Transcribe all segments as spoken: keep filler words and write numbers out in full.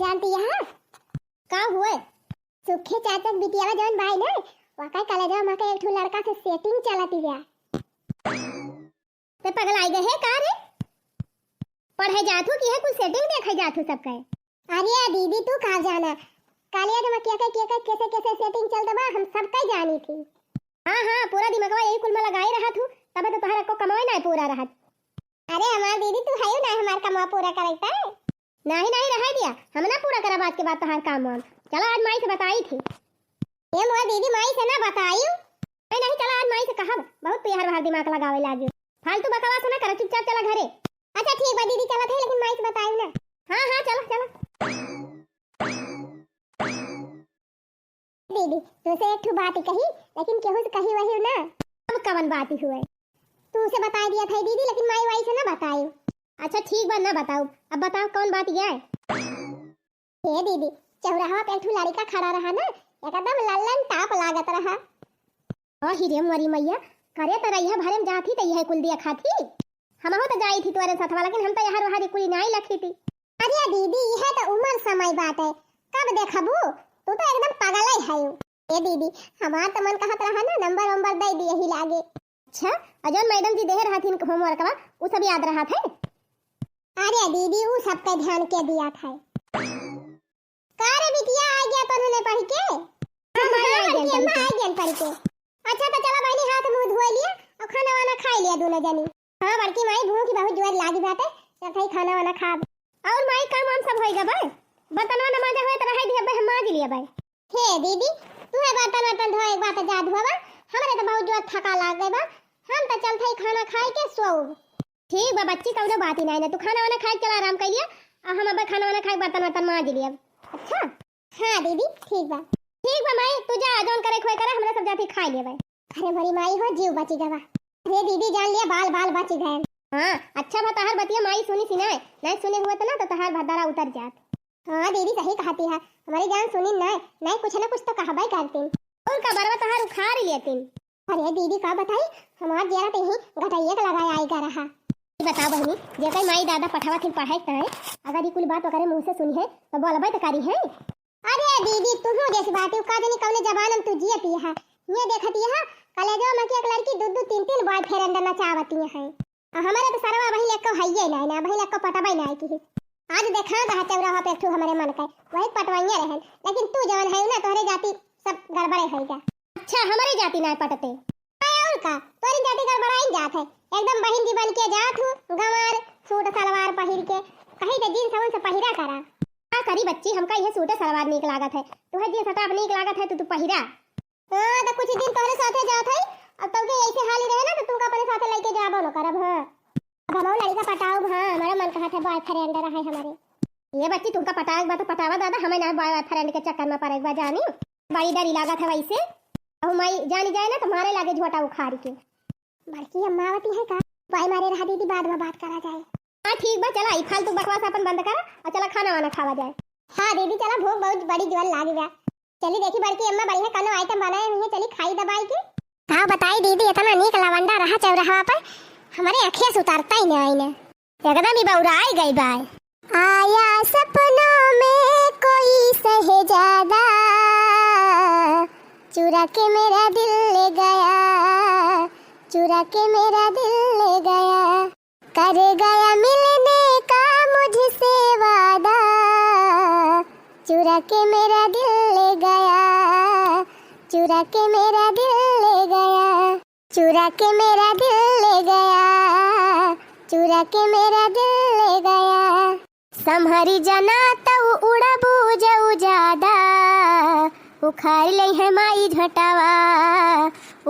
जानती यहाँ का हुए? सुखे चाचा के बिटिया जौन बाई ना, वका कॉलेजवा में के एक ठो लड़का से setting चलती बा। ते पगलाइ गए है का रे? पढ़े जात हूँ कि है कुल setting देखे जात हूँ सबके? अरे दीदी, तू का जाना, कॉलेज में के के, के के, कैसे कैसे setting चलत बा, हम सबके जानी थी। हाँ हाँ, पूरा दिमागवा यही कुल में लगाए रहत हूँ, तबे तो तोहरा को कमाए ना पूरा रहत। अरे हमार दीदी, तू है ना हमार कमावा पूरा करता है। नहीं नहीं, रहे दिया, हम ना पूरा करब आज के बाद तोहार काम वाम। चला आज माई से बताई थी। ए मोर दीदी, माई से ना बताइयो। नहीं नहीं, चला आज माई से कहब, बहुत तू यार बाहर दिमाग लगावे लागियो। फालतू बकवास ना कर, चुपचाप चला घरे। अच्छा ठीक बा दीदी, चलत है, लेकिन माई से बताइयो ना। हाँ हाँ, चला चला। दीदी, तुसे एक ठो बात कही, लेकिन केहू से कही वही ना। अब कवन बात हुए? तुसे बताई दिया था दीदी, लेकिन माई वाई से ना बताई। अच्छा ठीक बा, ना बताऊ। अब बताओ कौन बात ये है? हे दीदी, चौराहा पे एक ठो लड़का खड़ा रहा ना, एकदम लल्लन टाप लागत रहा। अहि रे मोरी मैया, करे त रहिया भरे में जात ही त यह कुल दिया खात ही। हमहू त जाई थी तोरे साथवा, लेकिन हम त यहाँ वहाँ कुली नाई लखी थी। अरे दीदी, यह त उम्र समय बात है, कब देखबू? तू त एकदम पगल ही है। ए दीदी, हमार त मन कहत रहा ना, नंबर वंबर दे दी यही लागे। अच्छा, अ जौन मैडम जी देहे रहथिन होमवर्कवा, उ सब याद रहत है? अरे दीदी, उ सब पे ध्यान के दिया था। का रे बिटिया, आ गया तोहने पढ़ के? हाँ, हाँ, हाँ, आ गया बड़की अम्मा, पढ़ के। आ गया पढ़ के। अच्छा, तो चला बहनी, हाथ मुंह धोए लिया और खाना वाना खाई लिया दोनों जनी। हाँ बड़की माई, भूख बहुत जोर लागी बाटे, चल खाई खाना वाना खाब। और माई, काम वाम सब होई गबे? बर्तनवा न मांजा होए त रहे दिया बे, हम मांज लिया बे। हे दीदी, तू है बर्तन वर्तन धोए एक बार त जा धोबा, हमरे त बहुत जोर थका लाग गए बा, हम त चल खाई खाना खाई के सोऊब। ठीक बा बच्ची, कौनो बात ही नहीं ना, तू खाना वाना खाए के चला आराम कर लिया, आ हम अब खाना वाना खाए बर्तन वर्तन मांज लिया। अच्छा। हाँ दीदी, ठीक बा। ठीक बा माई, तू जा, जौन करे खोए करा, हमरा सब जाती खा लेबे। अरे मोरी माई हो, जीव बची गवा। अरे दीदी, जान लिया, बाल बाल बची गए। हाँ, अच्छा बा तहार बतिया माई सुनी सी ना, नहीं सुने हुआ तो ना तो तहार भद्दारा उतर जात। हाँ दीदी, सही कहती है, हमारी जान सुनी ना, नहीं कुछ ना कुछ तो कहबे करती। और का बरवा तहार उखाड़ लेती। अरे दीदी, का बताई, हमार जियरा त यहीं गटैया के लगाए आइगा रहा। ई बताओ बहिनी, जेकर माई दादा पठावा थिन पढ़ाई ताए, अगर ई कुल बात ओकरे मुंह से सुनी है, तो बोलबे तो करी है। अरे दीदी, तुहू जैसी बात है, का जानी कौने जमाना में तू जियती है। ये देखती है, कॉलेजवा में की एक लड़की दो दो तीन तीन boyfriend नचावती है। आ हमरे तो सरवा बहिन एको हइये नाई ना, बहिन एको पटबे नाई की। आज देखा रहा चौराहा पे एक ठो हमरे मन के, वही पटवाइया रहन, लेकिन तू जवन है ना, तोहरे जाति सब गड़बड़े होइगा। अच्छा, हमरे जाति नाई पटते? और का, तोरी जाति गड़बड़ाइन जात है, एकदम बहिन जी बन के जात हूँ, गंवार सूट सलवार पहिर के, कहीं तो जींस उन्स पहिरा करा। का करी बच्ची, हमका यह सूट सलवार नीक लागत है, तुहे जींस टॉप नीक लागत है तो तू पहिरा। हाँ, तो कुछ दिन तोहरे साथे जात है, अब तोके ऐसे हाल ही रहे ना, तो तुमका अपने साथे लेके जाबो न करब। हाँ, अब हम लड़का पटाउब। हाँ, हमारा मन कहत है boyfriend रहे हमारे। ये बच्ची, तुमका पटाए के बा तो पटावा दादा, हमें ना boyfriend के चक्कर में पड़े के बा जानी। बड़ी डरी लागत है वैसे। अब माई जानी जाए ना तो मारे लागे झोटा उखाड़ के। बड़की अम्मा आवती है का? बाई मारे रहा दीदी, बाद में बात करा जाए। हाँ ठीक बा, चला ई फालतू बकवास अपन बंद करा और चला खाना वाना खावा जाए। हाँ दीदी, चला, भूख बहुत बड़ी जोर लाग गया। चली देखी बड़की अम्मा बढ़िया कौनो item बनाए हुई है, चली खाई दबाई के। का बताई दीदी, इतना नीक लवंडा रहा चौराहा पर, हमारे अखिया से उतरता ही नहीं आईने। एकदम ही बौराई गई बाय। आया सपनों में कोई शहजादा, चुरा के मेरा दिल ले गया, चुरा के मेरा दिल ले गया। कर गया मिलने का मुझसे वादा, चुरा के मेरा दिल ले गया, चुरा के मेरा दिल ले गया, चुरा के मेरा दिल ले गया, चुरा के मेरा दिल ले गया। संभरी जना तऊ उड़बू जऊ ज्यादा, उखाड़ ले है माई झोटावा,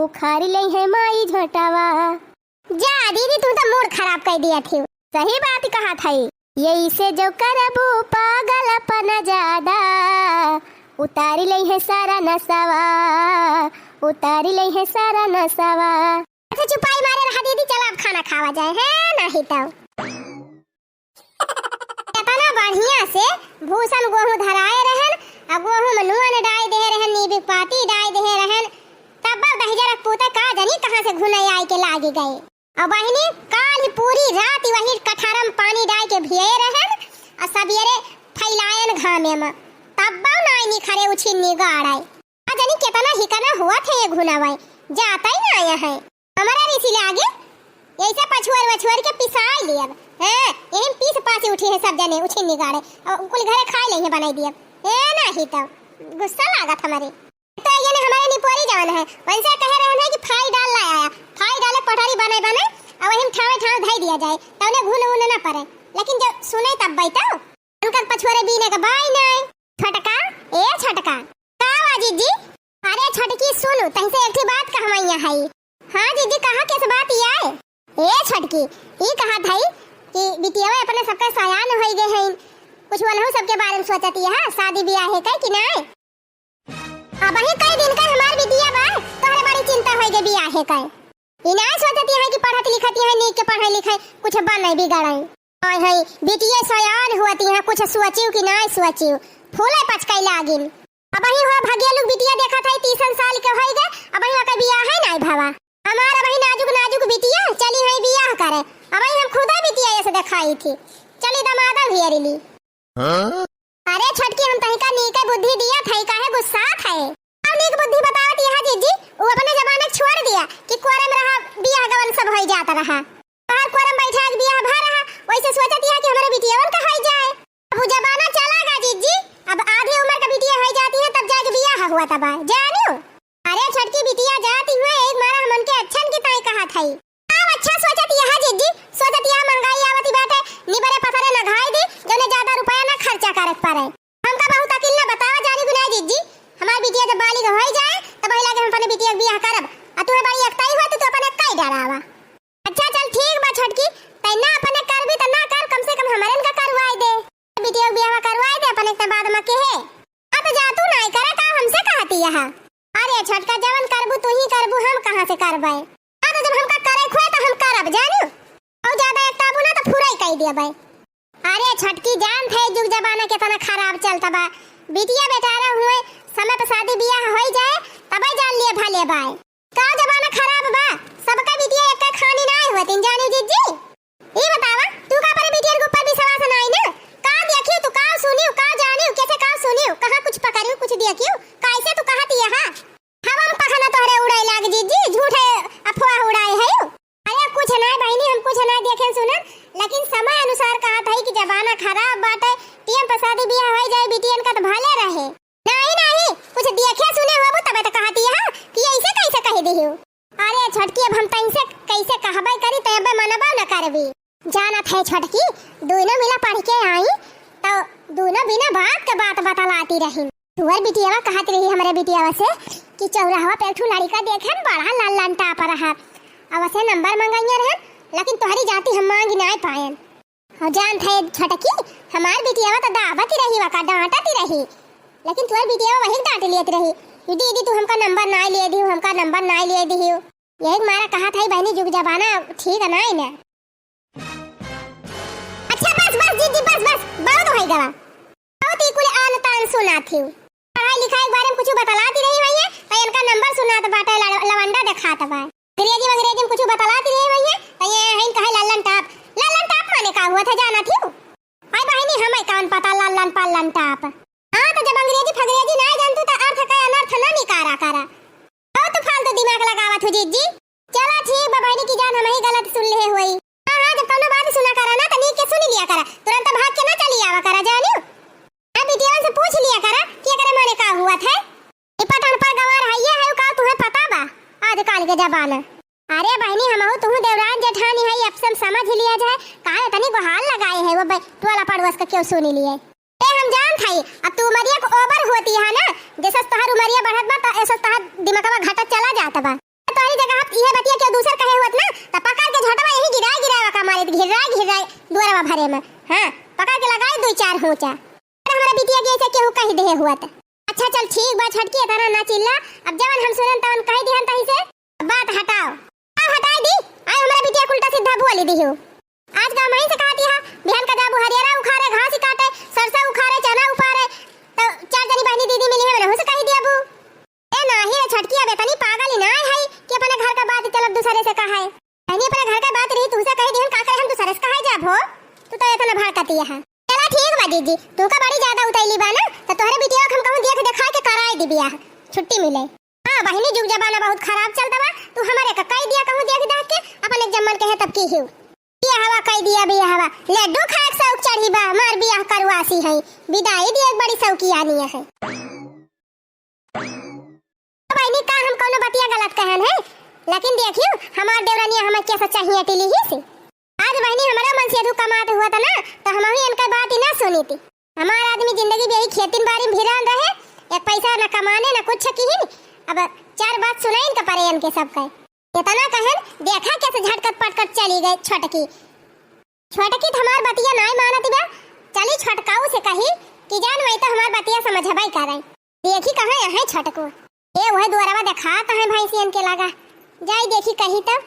उखाड़ ले है माई झोटावा। जा दीदी, तू तो mood खराब कर दिया थी। सही बात कहा था। यही से जो करबू पागलपन ज्यादा, उतारी ले है सारा नसवा, उतारी ले है सारा नसवा। अच्छा चुपाई मारे रहा दीदी, चला अब खाना खावा जाए, है नहीं तो। इतना बढ़िया से भूसा में गोहूं धराए रहन, आ गोहूं में नून डाई दे रहन, नींबू पाती डाई दे रहन, तब दहिजरा पूता का जानी कहाँ से घुनई आई के लागी गए। और बहिनी, काल पूरी रात वही कठरम पानी डाई के भिये रहन, और सबेरे फैलायन आमे मा। तब्बो नाई निखरे उछिन्नी गाड़े। आ जानी केतना हिकना हुआ थे ये घुनावे। जाता ही ना आया है। हमारा ऋषि लागे। ऐसे पछुअर वछुअर के पिसाई लियब। हाँ, यही पीस पासी उठी है सब जने उछिन्नी गाड़े। और कुल घरे खाई लेंगे बनाई दियब। ए नाही तो। गुस्सा लागत हमारे। तो ये ने हमारे निपोरी जवन है, वैसे कहे रहन है कि फाई डाल ला आया, फाई डाले पटरी बने बने, और वही ठावे ठाव धई दिया जाए, तौने घुन उन ना पड़े। लेकिन जब सुने तब बैठो, उनकर पछुअरे बीने के बाई नहीं। छोटका, ए छोटका। का हुआ जीजी? अरे छोटकी सुनु, तहसे एक ठे बात कहवैया है। हाँ जीजी, कहा कैसे बात ये है? ए छोटकी, ई कहा था कि बिटियावा अपने सबका सयान होई गए हैं, कुछ वलहू सबके बारे में सोचती है, शादी ब्याह है कई कि नहीं? अबही कई दिन का हमार बिटिया बा, तोहरे बड़ी चिंता होई गई बियाहे का। ई ना सोचती है कि पढ़त लिखती है, नीक के पढ़े लिखे, कुछ बने बिगड़े। आय है, बिटिया सयान हुअती है, कुछ सोचियो कि ना सोचियो, फूले पचकाई लागिन। अबही हो भगिया लोग बिटिया देखत है, तीसन साल के होई गए, अबही ओकर बियाहे ना भवा। हमार अबही नाजुक नाजुक बिटिया चली है बियाह करे, अबही हम खुदा बिटिया ऐसे देखाई थी, चली दमादा घेरी ली। हाँ? अरे छोटकी, हम तहिका नीके बुद्धि दिया था, काहे गुस्सा था? अब नीक बुद्धि बतावत यह जीजी, वो अपने जमाना छोड़ दिया कि कोरम रहा, बियाह गवन सब होई जात रहा। बाहर कोरम बैठा के बियाह भा रहा, वैसे सोचत यह कि हमारे बिटियावन का होई जाए। अब वो जमाना चला गा जीजी, अब आधी उम्र का बिटिया होई जाती है तब जाके बियाह हुआ तब जानियो। अरे छोटकी बिटिया जाती हुए एक मारा हमन के अच्छन की ताई कहा था। अब अच्छा सोचत यह जीजी, सोचत यह महंगाई आवत ही बाटे, निबरे पथरे न घाई दी, जौने ज्यादा रुपया न खर्चा करे के पड़े। हमका बहुत अकिल न बतावा जानी गुनाह जीजी, हमार बिटिया जब बालिग होई जाए, तब वही लागे हम अपने बिटिया के बियाह करब। आ तुम्हें बड़ी एकताई हुआ तो तू अपने काई डरावा। अच्छा चल ठीक बा छोटकी, तै ना अपने करबी त ना कर, कम से कम हमरन का करवाई दे। बिटिया के बियाह करवाई दे अपने के बाद में के है। अब जा तू नाई करे का हमसे कहती यह। अरे छोटका, जवन करबू तू ही करबू, हम कहाँ से करबे? हाँ, तो जब हमका करे खोए तो हम करब, जानू। और ज्यादा एकताबू ना तो फुराई कई दिया भाई। अरे छोटकी, जान थे जुग जमाना केतना खराब चलता बा। बिटिया बेटारा हुए समय पे शादी बियाह होई जाए, तबे जान लिए भले बाय। का जमाना खराब बा, सबका बिटिया एक खानी ना हुए तीन जानू जीजी। ई बतावा, तू का अपने बिटियन के ऊपर विश्वास नाई ना? का देखियो तू, का सुनियो, का जानियो, कैसे का सुनियो, कहाँ कुछ पकड़ियो, कुछ देखियो, कैसे तू कहत यह? हवा में पखना तोहरे उड़ाई लाग जीजी, झूठे अफवाह उड़ाए है यू। अरे कुछ नाई बहिनी, हम कुछ नाई देखे सुनन, लेकिन समय अनुसार कहत है कि जमाना खराब बाटे, टीएम पर शादी बियाह होई जाए, बिटियन का तो भले रहे। नाई, नाई, कुछ देखे सुने होबू तबे तो कहती है कि ऐसे कैसे कह दियो। अरे छोटकी, अब हम तैसे कैसे कहबे करी, तै अबे मनबो न करबी। जानत है छोटकी, दोनों मिला पढ़ के आई, तो दोनों बिना बात के बात बतलाती रही। तुअर बिटियावा कहत रही हमरे बिटियावा से कि चौराहा पे एक ठो लड़का देखे न, बड़ा लाल लाल टाप रहा। अब से नंबर मंगाइया रहे, लेकिन तोहरी जाति हम मांगी नाई पायन। और जान थे छोटकी, हमार बिटियावा तो दावत ही रही, वका डांटत ही रही, लेकिन तुअर बिटियावा वही डांट लियत रही कि दीदी तू हमका नंबर नाई लिए दियो, हमका नंबर नाई लिए दियो। यही मारा कहा था बहनी, जुग जमाना ठीक नाई ना। अच्छा बस बस जीजी, बस बस, बहुत होई गवा। बहुत ही कुल आन तान सुनात ही। पढ़ाई लिखाई के बारे में कुछ बतलाती रही हुई है, तो इनका नंबर सुनात बाटे, लड़-, लवंडा देखात बा। अंग्रेजी अंग्रेजी में कुछ बतलाती रही हुई है, तो ये है कहे लल्लन टाप। लल्लन टाप माने का हुआ था, जानत ही? हाय बहिनी, हमें कौन पता लल्लन पल्लन टाप। हाँ, तो जब अंग्रेजी फंग्रेजी ना जानतू, तो अर्थ का अनर्थ ना निकारा करा। बहुत फालतू दिमाग लगावत हो जीजी। चला ठीक बा बहिनी की जान, हम ही गलत सुन ले होई। हाँ, हाँ, जब कौनो बात सुना करा ना, तो नीक के सुन लिया करा, तुरंत भाग के ना चली आवा करा, जानियो। अब बिटिया से पूछ लिया करा कि एकरे माने का हुआ था। ई पटन पर गवार है, ये है का तुम्हें पता बा आजकल के जमाना। अरे बहिनी, हमहू तुहू देवरान जेठानी है, अब से हम समझ लिया जाए, काहे इतनी गुहार लगाए है वो बे-, टोला पड़ोस का क्यों सुन लिए? ए, हम जान थाई, अब तू उमरिया को ओवर होती है ना, जैसे तोहर उमरिया बढ़त बा, तो ऐसे तोहर दिमागवा घटत चला जात बा। तोहरी जगह अब इहे बतिया क्यों दूसर कहे हुअत ना, तो पकड़ के झोटवा यही गिराए गिराए का मारे, घिराए घिराए दुआरवा भरे में। हाँ, पकड़ के लगाए दो चार होचा। अरे हमारे बिटिया के ऐसे केहू कह दे हुआ त। अच्छा चल ठीक बा छोटकी, इतना ना चिल्ला। अब जवन हम सुनन तवन कह दिहन तही से। अब बात हटाओ। आ हटाई दी। आय हमारे बिटिया के उल्टा सीधा बोली दिहू। आज गाँव में से कहती है, बिहान का जाबू हरियरा उखाड़े, घास ही काटे, सरसों उखाड़े, चना उपारे, तो चार जनी बहनी दीदी मिली है, मैंने से कही दिया बू। ए नाही रे छोटकी, अब इतनी पागल ही ना है कि अपने घर का बात चलब दूसरे से कहा है। बहनी अपने घर का बात रही, तुमसे कही दिहन का करे, हम दूसरे से कहा जाब हो। तू तो इतना भड़कती है। चला ठीक बा। दीदी, तू का बड़ी ज्यादा उतैली बा ना, तो तोहरे बिटिया के हम कहूँ देख देखाइ के कराइ दी बियाह, छुट्टी मिले। हाँ बहिनी, जुग जमाना बहुत खराब चलत बा, तू हमरे का कहि दिया कहूँ देख देखाइ के, अपन एक जम्मन के है तब की हिउ। बियाहवा कहि दिया बियाहवा, लड्डू खाए के शौक चढ़ी बा, मार बियाह करवासी है, बिदाई दिए के बड़ी शौकियानी है। बहिनी, का हम कौनो बतिया गलत कहन है? लेकिन देखियो, हमार देवरनिया हमें कैसे चाहिए टिली ही से। आज बहिनी, हमारा मन से अधू कमात हुआ था ना, तो हम ही इनका बात ही ना सुनी थी। हमार आदमी जिंदगी में यही खेतिन बाड़ी में भिरान रहे, एक पैसा न कमाने न कुछ किहिन। अब चार बात सुनाइन का परे इनके सब कहे। इतना कहन, देखा कैसे झटकत पटकत चली गई छोटकी। छोटकी तो हमार बतिया नाई मानत बा। चली छोटकाऊ से कही कि जान वही तो हमार बतिया समझबई करे। देखी कहाँ यहाँ छोटको। ए, वह दुआरवा देखात है भैंसियन के लगा। जाई देखी कही तब।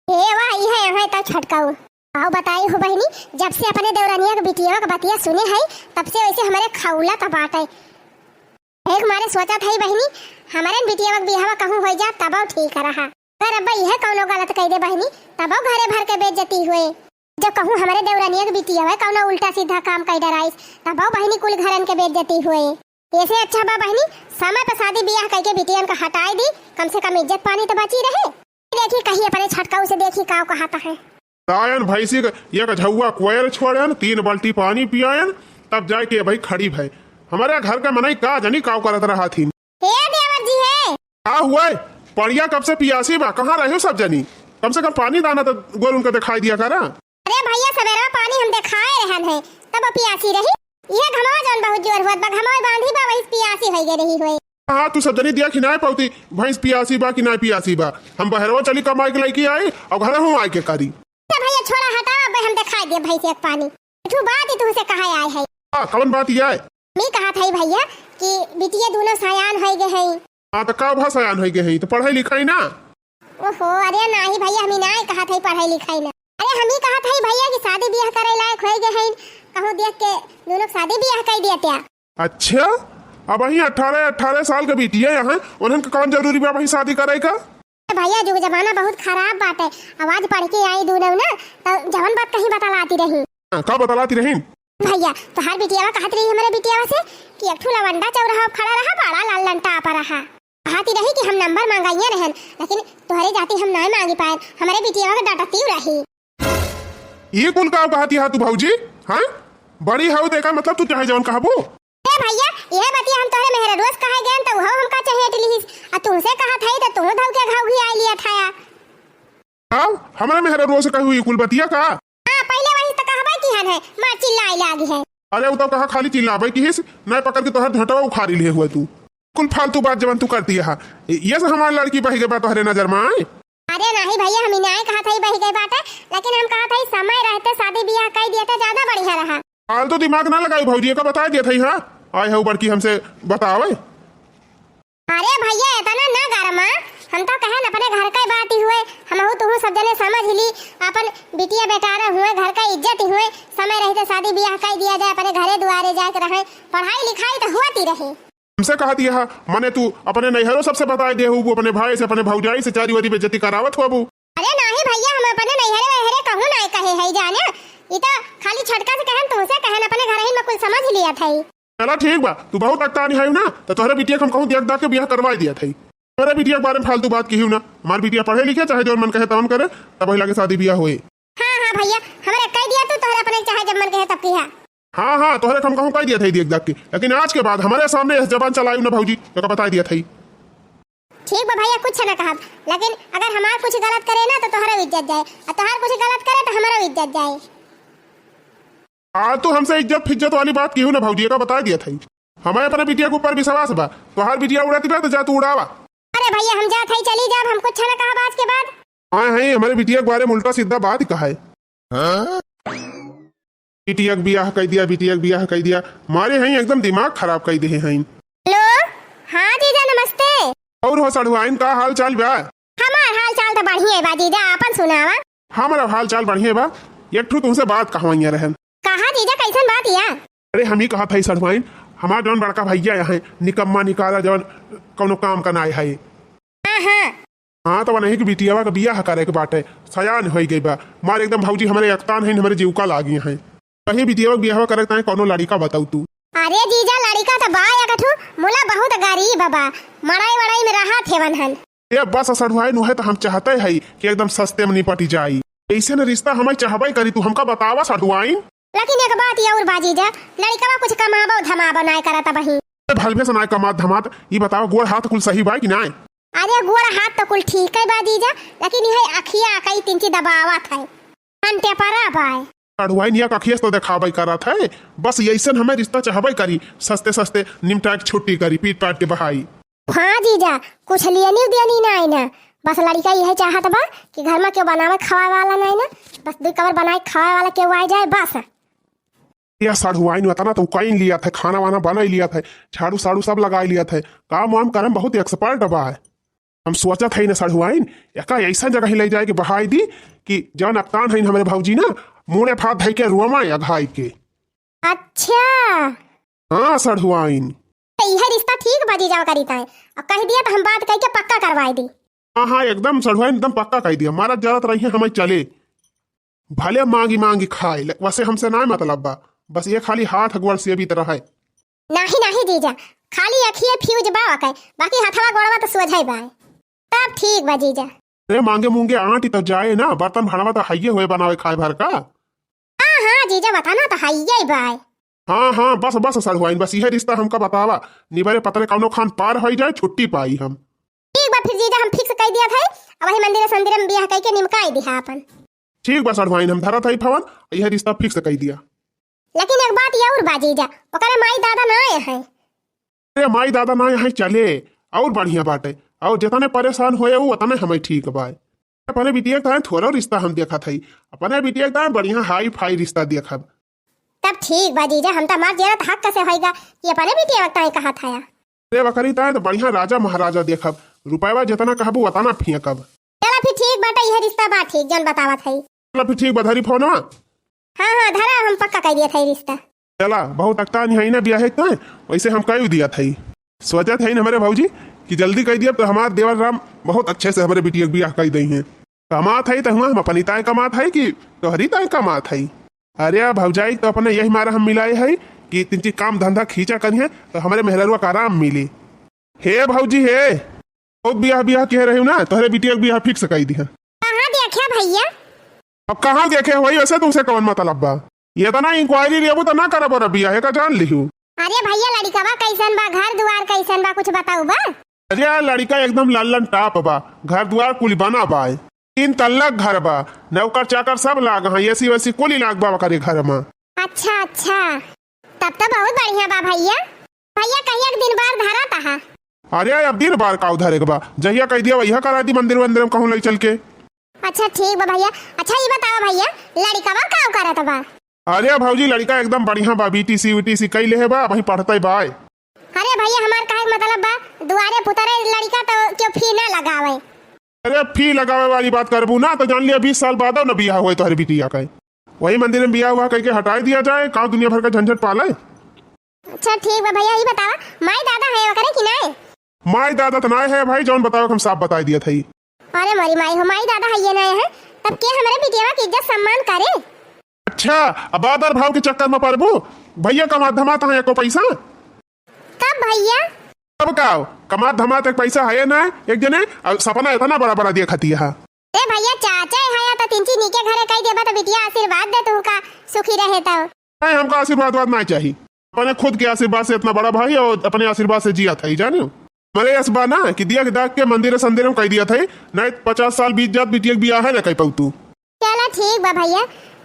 ए, वाह, इहे यहाँ तो छोटकाऊ। आओ बताई हो बहिनी, जब से अपने देवरनिया के बिटिया के बतिया सुने है, तब से वैसे हमारे खौला तो बाटे। एक मारे सोचत हई बहिनी, हमरे बिटिया के बियाहवा कहूँ होइ जा तबौ ठीक रहा। अगर अब्बा इहे कौनो गलत कहि दे बहिनी, तबौ घरे भर के बेइज्जती हुए। जब कहूँ हमरे देवरनिया के बिटिया कौनो उल्टा सीधा काम कहि डराइस, तबौ बहिनी कुल घरन के बेइज्जती हुए। ऐसे अच्छा बा बहिनी, समय पर शादी बियाह कइके बिटियन का हटाइ दी, कम से कम इज्जत पानी तो बची रहे। देखी कही अपने छोटकाऊ से, देखी का कहत है। लायन भैंसी के एक झौआ कोयर छोड़न, तीन बाल्टी पानी पियायन, तब जाए के भाई खड़ी भय। हमारे घर का मनई का जानी काव करत रहा थी। हे देवर जी हे। का हुआ है? पड़िया कब से पियासी बा, कहाँ रहे सब जनी? कम से कम पानी दाना तो गोर उनका दिखाई दिया करा। अरे भैया, सवेरा पानी हम देखाए रहन है, तब पियासी रही। ये घमवा जौन बहुत जोर हुआ बा, घमवा बांधी बा, वही पियासी होई गई रही हुए। हाँ, तू सब जनी दिया कि नाय पौती, भैंस पियासी बा कि नाय पियासी बा। हम बहरवा चली कमाई के लइके आई, और घर हूँ आए के करी। तो भैया छोड़ा हटावा, अब हम दिखाई दे भैंस एक पानी। तू बात ही तुमसे कहा आए है। हाँ, कौन बात ये है? मैं कहा था भैया कि बिटिया दोनों सयान होई गए हैं। हाँ, तो का भा सयान होई गए हैं, तो पढ़ाई लिखाई ना। ओहो, अरे नाही भैया, हम ही नाही कहा था पढ़ाई लिखाई ना। अरे हम ही कहा था भैया कि शादी बियाह करे लायक होई गए हैं, कहूँ देख के दोनों शादी बियाह कर दिया त्या। अच्छा, अब वही अठारह, अठारह साल के बिटिया यहाँ, उन्हन के कौन जरूरी बा वही शादी करे का? भैया, जुग जमाना बहुत खराब बाटे। अब आज पढ़ के आई दूनौ ना, तो जवन बात कहीं बतलाती रही। हाँ, का बतलाती रही? भैया, तोहार बिटियावा कहत रही हमरे बिटियावा से कि एक ठू लवंडा चौराहा पर खड़ा रहा, बड़ा लाल लंटा पर रहा। कहती रही कि हम नंबर मांगाइया रहन, लेकिन तोहरे जाति हम नाय मांगी पाए, हमरे बिटियावा के डांटती रही। ये कुल का कहती है तू भौजी? हाँ, बड़ी हऊ देखा, मतलब तू चाहे जवन कहबू। ए भैया, यह बतिया हम तोहरे मेहररुआ से कहे गए, तो उहो हमका चहेट लिहिस। आ तुमसे कहत हई, तो तुम धौ के घाव घी आए लिया थाया। आओ, हमारे मेहररुआ से कही हुई कुल बतिया का? हाँ, पहले वही तो कहबे किहन है, मार चिल्लाए लागी है। अरे, उ तो कहा खाली चिल्लाबे किहिस, नहीं पकड़ के तोहर झटवा उखाड़ी लिए हुए तू। कुल फालतू बात जवन तू करती है, ये से हमार लड़की बहि गई बा तोहरे नजर में आए। अरे नाही भैया, हम ही नाही कहत हई बहि गई बाटे, लेकिन हम कहत हई समय रहते शादी बियाह कई दिया तो ज्यादा बढ़िया रहा। फालतू दिमाग ना लगाई भौजी, का बता दिया था, हाँ? आए हो बड़की हमसे बतावे। अरे भैया, इतना ना गरमा, हम तो कहन अपने घर का बात ही हुए, हमहू तुहू सब जने समझ ली, अपन बिटिया बेटारा हुए, घर का इज्जत ही हुए, समय रहते शादी बियाह कई दिया जाए, अपने घरे दुआरे जाए के रहे, पढ़ाई लिखाई तो हुआ ती रहे। हमसे कहत यह, मने तू अपने नैहरो सबसे बताए दे हूँ, अपने भाई से, अपने भौजाई से, चारी वारी बेइज्जती करावत हो अबू। अरे नाही भैया, हम अपने नैहरे वैहरे कहूँ नाही कहे है जाने, ई तो खाली छोटका से कहन, तुमसे कहन, अपने घर ही में कुल समझ लिया था। चला ठीक बा, तू बहुत अकतानी है ना, तो तोहरे बिटिया के हम कहूँ देख दाख के बियाह करवाई दिया था। तोहरे बिटिया के बारे में फालतू बात की ना, हमार बिटिया पढ़े लिखे, चाहे जौन मन कहे तवन करे, तब वही लागे शादी बियाह होए। हाँ, हाँ भैया, हमरे कह दिया तू, तोहरे अपने चाहे जब मन कहे तब किहा। हाँ, हाँ, तोहरे हम कहूँ कह दिया था देख दाख के, लेकिन आज के बाद हमारे सामने यह जबान चलायू ना भौजी, तो का बता दिया था। ठीक बा भैया, कुछ ना कहब, लेकिन अगर हमार कुछ गलत करे ना तो तोहरो इज्जत जाए, और तोहार कुछ गलत करे तो हमरो इज्जत जाए। आ तू हमसे इज्जत फिज्जत वाली बात किहू ना भौजी, का बता दिया था। हमें अपने बिटिया के ऊपर विश्वास बा, तोहार बिटिया उड़ाती बा तो जा तू उड़ावा। अरे भैया हम जात हई, चली जाब, हम कुछ ना कहब आज के बाद। हाँ है, हमारे बिटिया के बारे में उल्टा सीधा बात कहा है। बिटिया के बियाह कई दिया, बिटिया के बियाह कई दिया, मारे हैं एकदम दिमाग खराब कई दे हैं। हेलो, हाँ जीजा नमस्ते। और हो सड़ुआइन, का हाल चाल बा? हमार हाल चाल तो बढ़िया बा जीजा, आपन सुनावा। हमारा हाल चाल बढ़िया बा। एक ठू तुमसे बात कहवाइया रहन। कहा जीजा, कैसन बात या? अरे हम ही कहा था सड़ुआइन, हमार जौन बड़का भैया यहाँ निकम्मा निकारा जौन कौनो काम का नाय है। हाँ, हाँ। हाँ, तो वनही के बिटियावा के बियाह करे के बाटे, सयान होई गई बा। मार एकदम भौजी हमरे अकतान है, हमरे जीव का लागी है। कहीं बिटिया के बियाह करे ताई कौनो लड़िका बताऊ तू। अरे जीजा, लड़िका त बा एक ठू, मुला बहुत गरीब बा, मड़ई वड़ई में रहत हेवन हन। ए बस सढ़ुआइन, उहे त हम चाहते हई कि एकदम सस्ते में निपटि जाई। अइसन रिश्ता हमइ चाहबइ करी, तू हमका बतावा सढ़ुआइन। लेकिन एक बात अउर बा जीजा, लड़िकवा कुछ कमाबो धमाबो नाय करत अबहीं। ए भलवे से नाय कमात धमात, ई बतावा गोड़ हाथ कुल सही बा कि नाय? अरे गोड़ हाथ त कुल ठीकइ बा जीजा, लेकिन इहे अखिया कई तिनची दबावत है, हन टेपरा बाय। सढ़ुआइन, एक अखिया से तो देखाबइ करत है, बस अइसन हमइ रिश्ता चाहबइ करी, सस्ते सस्ते निमटाइ के छुट्टी करी, पीट पाट के बहाई। हाँ जीजा, कुछ लेनी देनी नाई ना, बस लड़िका इहे चाहत बा कि घर में केहू बनावे खवाए वाला नाई ना, बस दुइ कबर बनाए खवाए वाला केहू आइ जाए बस। या सढ़ुआइन, वतना तो कइन लियत है, खाना वाना बनाइ लियत है, झाड़ू साड़ू सब लगाइ लियत है, काम वाम करे में बहुत expert बा है। हम सोचत हई ना सढ़ुआइन, एका अइसन जगह ही लइ जाए के बहाई दी कि जौन अक्तान हइन हमरे भौजी ना, मूड़े फात धइ के रोमा अघाई के। अच्छा। हाँ सढ़ुआइन। त इहे रिश्ता ठीक बा जीजा करी ताई। अब कहि दिया त हम बात कइ के पक्का करवाइ दी। हाँ, हाँ, एकदम सढ़ुआइन, एकदम पक्का कहि दिया। मारत जरत रहिए, हमइ चले। भले माँगी माँगी खाए, ले-, वसे हमसे नाहीं मतलब बा। बस ये खाली हाथ गोड़ सेवित रहे। नाहीं, नाहीं जीजा, खाली अखिए fuse बा ओके, बाकी हथवा गोड़वा त सोझइ बा। तब ठीक बा जीजा। अरे माँगे मूँगे आँटी त जाए ना, बर्तन भाँड़वा त हइये होए बनावे खाए भर का। हाँ, हाँ, जीजा, बताना त हइये बाय। हाँ, हाँ, बस, बस, सढ़ुआइन, बस इहे रिश्ता हमका बतावा। निबरे पतरे कौनो खान पार होइ जाए, छुट्टी पाई हम। ठीक बा, फिर जीजा, हम fix कइ दियत हई। अब वही मंदिर संदिर में बियाह कइ के निमकाइ दिहा आपन। ठीक बा, सढ़ुआइन, हम धरत हई फोन, इहे रिश्ता fix कइ दिया। लेकिन एक बात अउर बा जीजा, ओकरे माई दादा नाय है। अरे माई दादा ना यहाँ चले, अउर बढ़िया बाटे। अउर जितने परेशान होए उ उतने हमइ ठीक बाय। अपने बिटिया के ताईं थोड़ो रिश्ता हम देखत हई, अपने बिटिया के ताईं बढ़िया हाई फाई रिश्ता देखब। तब ठीक बा जीजा, हम त हमार जियरा त हक से होइगा कि अपने बिटिया के ताईं कहत हया। अरे वकरी ताईं त बढ़िया राजा महाराजा देखब, रुपयवा जितना कहबू उतना फेंकब। चला फिर ठीक बाटे, इहे रिश्ता बा ठीक, जौन बतावत हई। चला फिर ठीक बा, धरी फोनवा। हाँ, हाँ, धरा, हम पक्का कइ दियत हई रिश्ता। चला, बहुत अक्तान हई ना बियाहे के, वैसे हम कइ दियत हई। सोचत हई ना हमरे भौजी कि जल्दी कइ दियब त हमार देवर राम बहुत अच्छे से हमरे बिटिया के बियाह कइ दइहें। कमात हई त हुआँ हम अपनी ताईं कमात हई कि तोहरी ताईं कमात हई? अरे भौजाई, त अपने यही मारा हम मिलाए हई कि तिनची काम धंधा खींचा करिहें त हमरे मेहररुआ का आराम मिली। हे भौजी हे, बहुत बियाह बियाह कहे रही ना, तोहरे बिटिया के बियाह fix कइ दिहा। कहाँ देखे भैया? अब कहाँ देखे होई, वैसे तुमसे कौन मतलब बा? ये तो ना inquiry लेबू तो ना करब और बियाह का जान लिहू। अरे भैया, लड़िकवा कैसन बा, घर दुआर कैसन बा, कुछ बताऊ बा? अरे लड़िका एकदम लल्लन टाप बा, घर दुआर कुल बना बा, तीन तल्ला घर बा, नौकर चाकर सब लाग हैं, AC वेसी कुल लाग बा ओकरे घर में। अच्छा अच्छा, तब तो बहुत बढ़िया बा भैया। भैया कहिया के दिन बार धरा तहा? अरे अब दिन बार का उधरे के बा, जहिया कह दिया वहिया करा दी मंदिर वंदिर में कहूँ ले चल के। अच्छा ठीक बा भैया। अच्छा ये बताओ भैया, लड़िकवा का करत बा? अरे भौजी लड़िका एकदम बढ़िया बा, BTC VTC कई लेहे बा, वहीं पढ़ते बा। अरे भैया हमार कहे के मतलब बा, दुआरे पुतरे लड़िका तो क्यों fee ना लगावे? अरे fee लगावे वाली बात करबू ना तो जान लिया बीस साल बाद न बियाह होए तोहरे बिटिया का। वही मंदिर में बियाह हुआ कह के हटाई दिया जाए, का दुनिया भर का झंझट पाले। अच्छा ठीक बा भैया, ई बतावा माई दादा है ओकरे कि नाय? माई दादा तो नाय है भाई, जौन बतावे हम साफ बताई दिया था। अरे मोरी माई हो, माई दादा है ये नाय है, तब के हमरे बिटिया के इज्जत सम्मान करे? अच्छा, अब आदर भाव के चक्कर में पड़बू, भैया कमात धमात है एको पैसा? कब भैया? कब का? कमात धमात एक पैसा है ना, एक जने, और सपना इतना बड़ा बड़ा देखती है। ए भैया, चाचा है या तो तिनची नीके घरे कह देबा तो बिटिया आशीर्वाद दे तू का सुखी रहे तो। नहीं, हमका आशीर्वाद वाद नहीं चाहिए, अपने खुद के आशीर्वाद से इतना बड़ा भाई और अपने आशीर्वाद से जिया था, जाने। मरे यस बा ना कि दिया के दाग के मंदिर संदिर में कह दिया था, नहीं पचास साल बीत जात बिटिया के बियाह है ना कह पाऊ तू। चला ठीक बा भैया,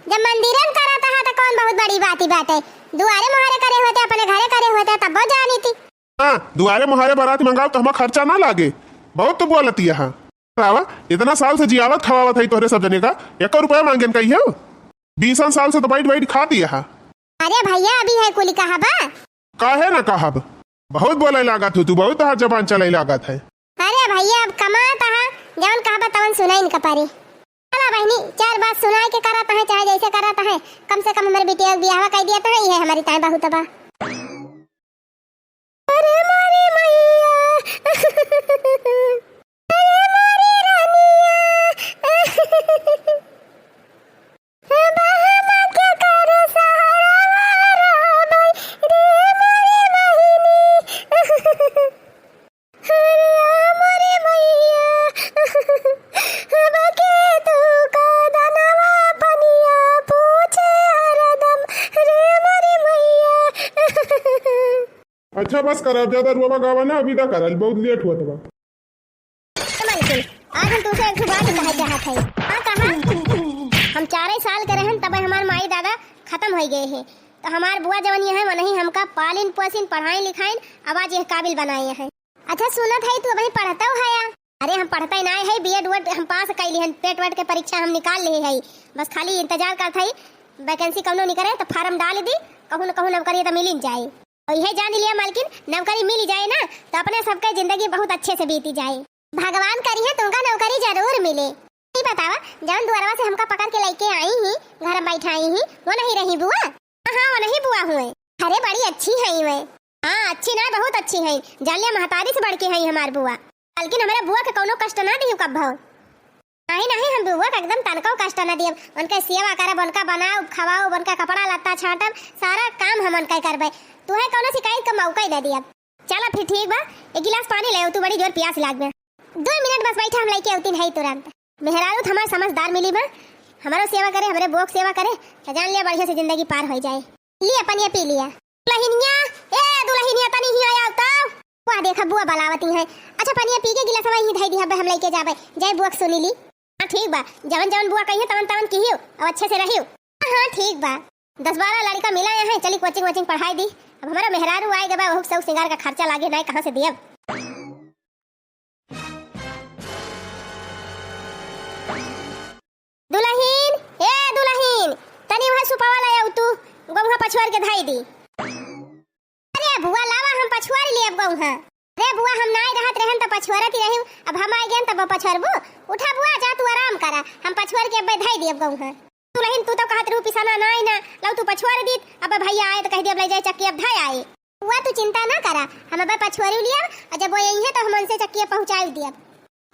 जब मंदिर में करत है तो कौन बहुत बड़ी बात ही बात है, दुआरे मोहरे करे होते, अपने घरे करे होते तब वो जानी थी। हाँ, दुआरे मोहरे बारात मंगाओ तो हमार खर्चा ना लागे। बहुत तो बोलती है। हाँ। बतावा, इतना साल से जियावत खवावत है तोहरे सब जने का, एको रुपया मांगेन कही हो? बीसन साल से तो बैठ बैठ खाती है। हाँ। अरे भैया, अभी है कुली कहा बा? काहे ना कहब? बहुत बोले लागत हो तू, बहुत तोहार जबान चले लागत है। अरे भैया, अब कमात है, जवन कहबा तवन सुनाइन का परी। चला बहनी, चार बात सुनाए के करत है, चाहे जैसे करत है, कम से कम हमारे बिटिया के बियाहवा कह दिया तो है, ये हमारी ताई बहुत बा। अरे मोरी मैया, अरे मोरी रानिया, अब हम के करे सहल अच्छा, बस करा, अब ज्यादा रोवा गावा ना, विदा करा, बहुत लेट हुआ तबा। ए मालकिन, आज हम तुमसे एक ठो बात कहे चाहत हई। हाँ, कहा। हम चारे साल के रहन, तब हमार माई दादा खतम होइ गए हैं। तो हमार बुआ जवन ये है, वनही हमका पालिन पोसिन, पढ़ाइन लिखाइन, अब आज यह काबिल बनाए हैं। अच्छा, सुनत हई, तू अबहीं पढ़तउ हया? अरे, हम पढ़तइ नाहीं हई, बीएड उएड हम पास कइ लिहन, टेट वेट के परीक्षा हम निकाल लिहे हई। बस खाली इंतजार करत हई, vacancy कउनो निकरे त form डाल दी, कहूँ न कहूँ नौकरी त मिलिन जाए। अउर इहे जान लिया मालकिन, नौकरी मिलि जाए ना, त अपने सबके जिंदगी बहुत अच्छे से बीति जाए। भगवान करिहे तुमका नौकरी जरूर मिले। ई बतावा, जउन दुअरवा से हमका पकड़ के लइके आई ही, घर में बैठाई ही, वनही रही बुआ? हाँ, हाँ, वनही बुआ हुए। अरे, बड़ी अच्छी हई वे। हाँ, अच्छी नाहीं, बहुत अच्छी हई। जान लिया, महतारी से बढ़ के हई हमार बुआ। मालकिन, हमरे बुआ के कउनो कष्ट ना दिहु कब्बो। नाहीं, नाहीं, हम बुआ के एकदम तनको कष्ट ना दियब। उनके सेवा करब, उनका बनाउब, खवाउब, उनका कपड़ा लत्ता छाँटब, सारा काम हम उनका करबे। तुहे कउनो शिकायत का मौका ही ना दियब। चला फिर ठीक बा, एक गिलास पानी ले आउ, तू बड़ी जोर पियास लाग बा। दुइ मिनट बस बैठा, हम लइके अउतीन हई तुरंत। मेहरारू त हमार समझदार मिली बा, हमरो सेवा करे, हमरे बुआ के सेवा करे, त जान लिया बढ़िया से जिंदगी पार होइ जाए। लिया पनिया पी लिया। दुलहिनिया, ए दुलहिनिया, तनी हियाँ आउ तो। वाह, देखा बुआ बलावती है। अच्छा, पनिया पी के गिलासवा यहीं धइ दिहा, हम लइके जाबे। जय बुआ के सुनी ली। हाँ, ठीक बा, जवन जवन बुआ कहियो तवन तवन किहियो, अब अच्छे से रहियो। हाँ, हाँ, ठीक बा। दस बारह लड़िका मिला यहाँ, चली कोचिंग वोचिंग पढ़ाई दी। अब हमारा मेहरारू आए गबा, वहू के सौक सिंगार का खर्चा लागे, नाहीं कहाँ से दियब? दुलहिन, ए दुलहिन, तनी वह सुपवा ले आउ तू, गउहा पछुआर के धइ दी। अरे बुआ, लावा, हम पछुआर लेब गउहा। अरे बुआ, हम नाहीं रहत रहन त पछुआरत ही रही, अब हम आइ गएन तब पछुआरबू। उठा बुआ, जा तू आराम करा, हम पछुआर के अब्बे धइ दियब गउहा। दुलहिन, तू तो कहत रहू पिसाना नाहीं ना, लउ तू पछुआर दीत, अब भइया आए त कहि दियब लइ जाए चक्की अब धइ आए। बुआ, तू चिंता ना करा, हम अब्बे पछुआर लियब, अउर जब वो अइहें त हम उनसे चक्की पहुँचाइ दियब।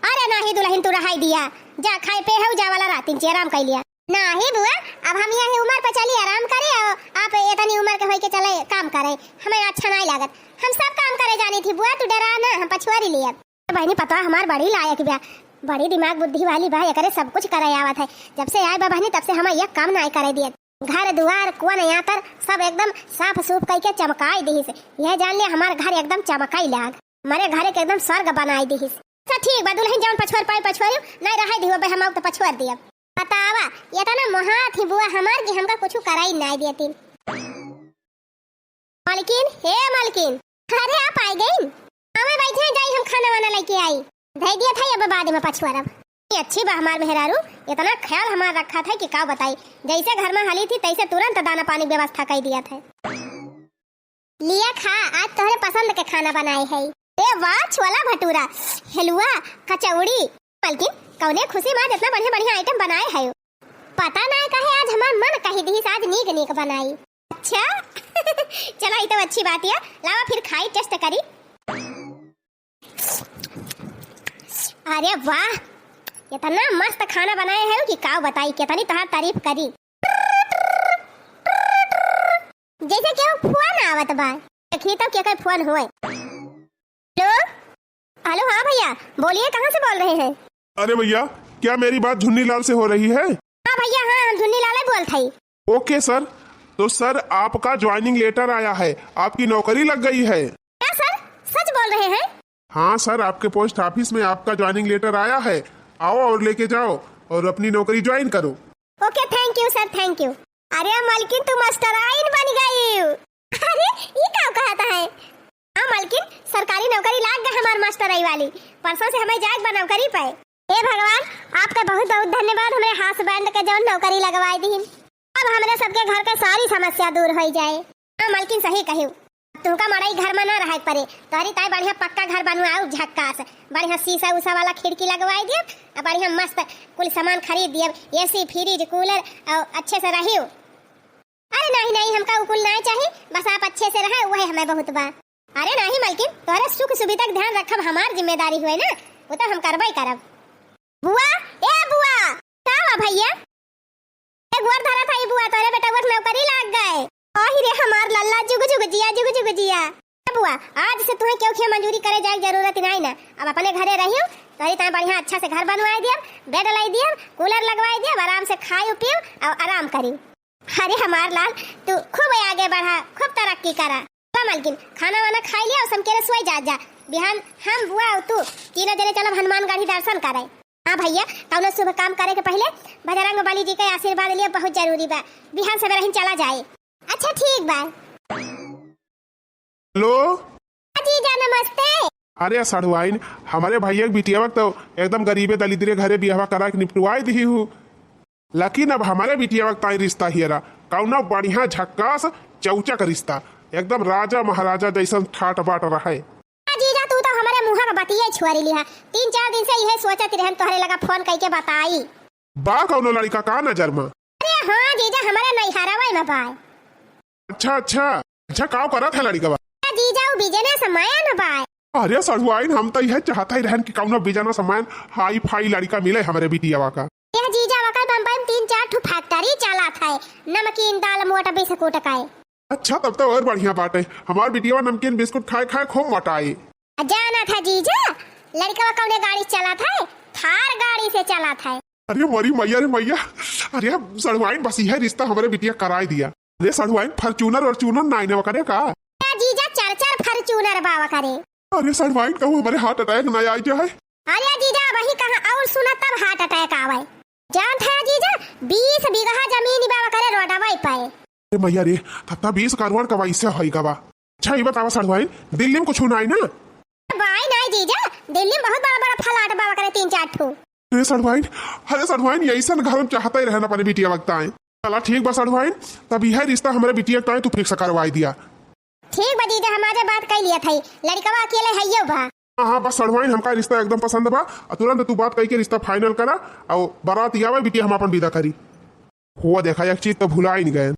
अरे नाहीं दुलहिन, तू रहाई दिया, जा खाए पे हउ, जा वाला रातिन चे आराम कइ लिया। नाहीं बुआ, अब हम यही उमर पे चली आराम करे, अउर आप एतनी उमर के होइके चले काम करे, हमें अच्छा नाहीं लागत। हम सब काम करे जानी थी बुआ, तू डेरा ना, हम पछुआरी लियब। बहिनी, पतोह हमार बड़ी लायक बिया, बड़ी दिमाग बुद्धि वाली बा, एकरे सब कुछ करे आवत है। जब से आए बा बहिनी, तब से हमार एक काम नाहीं करे दियत। घर दुआर, कोन यातर सब एकदम साफ सूफ कइके चमकाइ दिहिस। यह जान ले, हमार घर एकदम चमकाइ लाग, हमरे घरे के एकदम स्वर्ग बनाइ दिहिस। अच्छा ठीक बा दुलहिन, जउन पछुआर पाई पछुआरियो, नाहीं रहाई दिहो, अब्बे हम आउब त पछुआर दियब। बतावा, एतना मोहात ही बुआ हमार कि हमका कुछु कराई नाहीं देतिन। मालकिन, हे मालकिन। अरे, आप आइ गइन? हाँ, मैं बैठे हैं, जाई हम खाना वाना लइके आई। धइ दिया था, अब बाद में पछुआरब। ये अच्छी बा हमार मेहरारू, एतना ख्याल हमार रखा था कि का बताई। जइसे घर में हली थी, तइसे तुरंत दाना पानी व्यवस्था कइ दिया था। लिया खा, आज तोहरे पसंद के खाना बनाए है। ए वाह, छोला भटूरा, हलुआ, कचौड़ी। मालकिन, कउने खुशी में आज एतना बढ़िया बढ़िया item बनाए है। पता नाहीं काहे आज हमार मन कहि दिहिस आज नीक नीक बनाई। अच्छा चला, ई तो अच्छी बात है, लावा फिर खाई, taste करी। अरे वाह, एतना मस्त खाना बनाए है कि का बताई, केतनी तोहार तारीफ करी। जइसे केहू फोन आवत बा। देखी तो केकर फोन होए। हेलो, हेलो, हाँ भइया, बोलिए, कहाँ से बोल रहे हैं? अरे भइया, क्या मेरी बात झुन्नी लाल से हो रही है? हाँ भइया, हाँ, हम झुन्नी लाल ही बोलत हई। OK सर, तो सर, आपका joining letter आया है, आपकी नौकरी लग गई है। क्या सर, सच बोल रहे हैं? हाँ सर, आपके post office में आपका joining letter आया है, आओ और लेके जाओ और अपनी नौकरी join करो। OK, thank you सर, thank you। अरे मलकिन, तू मास्टराइन बन गई। अरे, ई का कहत है? हाँ मलकिन, सरकारी नौकरी लाग गए हमार मास्टराई वाली। परसों से हमें जाए बा नौकरी पे। हे भगवान, आपका बहुत बहुत धन्यवाद, हमरे husband के जउन नौकरी लगवाई दीन। अब हमरे सबके घर के सारी समस्या दूर होइ जाए। हाँ मलकिन, सही कहियो। तुमका मड़ई घर में ना रहे के पड़े, तोहरी ताई बढ़िया पक्का घर बनवाउब, झक्कास, बढ़िया शीशा उषा वाला खिड़की लगवाई दियब, आ बढ़िया मस्त कुल सामान खरीद दियब, AC, fridge, cooler, और अच्छे से रहियो। अरे नहीं नहीं, हमका उ कुल नाहीं चाही, बस आप अच्छे से रहे, वही हमें बहुत बा। अरे नहीं मलकिन, तोहरे सुख सुविधा के ध्यान रखब हमार जिम्मेदारी हुए ना, वो तो हम करबे करब। बुआ, ए बुआ, का बा भइया? ए गोर धरा था ई बुआ, तोरे बेटवा के नौकरी लाग गए। आही रे हमार लल्ला, जुग जुग जिया, जुग जुग जिया। ए बुआ, आज से तुहे केहू के मजूरी करे जाए के जरूरत ही नाहीं ना, अब अपने घरे रहियो, तोहरी ताई बढ़िया अच्छा से घर बनवाए दियब, bed लाई दियब, cooler लगवाए दियब, आराम से खाइयो पियो और आराम करियो। अरे हमार लाल, तू खूब आगे बढ़ा, खूब तरक्की करा। हाँ मलकिन, खाना वाना खाइ लिया अउ समकेरे सोइ जा, जा। बिहान हम, बुआ अउ तू तीनों जने चलब हनुमानगढ़ी दर्शन करे। हाँ भइया, कउनो शुभ काम करे के पहिले बजरंग बली जी के आशीर्वाद लिया, बहुत जरूरी बा। बिहान सबेरहिन चला जाए। अच्छा ठीक बा। हेलो। हाँ जीजा नमस्ते। अरे सढ़ुआइन, हमरे भइया के बिटियावा के तो एकदम गरीबे दलिद्रे घरे बियाहवा करा के निपटवाइ दिही हूँ। लेकिन अब हमरे बिटियावा के ताई रिश्ता हियरा, कउनो बढ़िया झक्कास चौचक रिश्ता, एकदम राजा महाराजा जइसन ठाट बाट रहे। आ जीजा, तू तो हमरे मुँह के बतिये छुअरी लिहा। तीन चार दिन से इहे सोचत रहन तोहरे लगा फोन कइके बताई। बा कउनो लड़िका का नजर मा? अरे हाँ जीजा, हमरे नैहरवे मा बाय। अच्छा, अच्छा, अच्छा, काव करत है लड़िकवा? आ जीजा, उ business man बाय। अरे सढ़ुआइन, हम तो इहे चाहत ही रहन कि कउनो business man high-fi लड़िका मिले हमरे बिटियावा का। ए जीजा, वकर बम्बई मा तीन चार ठो factory चलत है, नमकीन, दाल, मोट, बिस्कुट का। अच्छा, तब तो और बढ़िया बाटे। हमार बिटियावा नमकीन बिस्कुट खाए खाए खूब मोटाई। जानत है जीजा, लड़िकवा कउने गाड़ी से चलत है? थार गाड़ी से चलत है। अरे मोरी मैया रे मैया, अरे सढ़ुआइन, बस इहे रिश्ता हमरे बिटिया कराइ दिया। अरे सढ़ुआइन, Fortuner वर्चूनर नाई ना वकरे का? ए जीजा, चार चार Fortuner बा वकरे। अरे सढ़ुआइन, कहूँ हमरे heart attack ना आइ जाए। अरे जीजा, वही कहाँ और सुना तब heart attack आवे। जानत है जीजा, बीस बीघा जमीन बा वकरे रोडवे पे। अरे मैया रे, तब तो बीस करोड़ का वैसे होई गवा। अच्छा, ई बतावा सढ़ुआइन, दिल्ली मा कुछ नाई ना? बाय नाई जीजा, दिल्ली मा बहुत बड़ा बड़ा flat बा वकरे तीन चार ठो। अरे सढ़ुआइन, अरे सढ़ुआइन, यइसन घर मा चाहत ही रहन अपने बिटिया के ताई। चला ठीक बा सढ़ुआइन, तब इहे रिश्ता हमरे बिटिया के ताई तू fix करवाइ दिया। ठीक बा जीजा, हम आजे बात कइ लिया थई, लड़िकवा अकेले हइयो बा। हाँ, हाँ, बस सढ़ुआइन, हमका रिश्ता एकदम पसंद बा। अ तुरंत तू बात कइके रिश्ता final करा, अउ बारात आवे, बिटिया हम आपन विदा करी। हुआ देखा, एक चीज तो भुलाइन गए।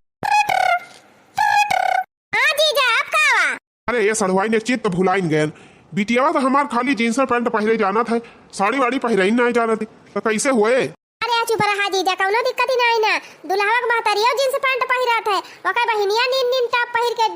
हाँ जीजा, अब का हुआ? अरे ये सढ़ुआइन, एक चीज तो भुलाइन गए। बिटियावा तो हमार खाली jeans pant पहिरे जानत है, साड़ी वाड़ी पहिरे ही नाई जानत है, तो कैसे हुए? अरे चुप रहा जीजा, कउनो दिक्कत ही नाई ना। दुल्हवा के महतरियो jeans pant पहिरत है, ओकर बहिनिया नीन नीन top पहिर के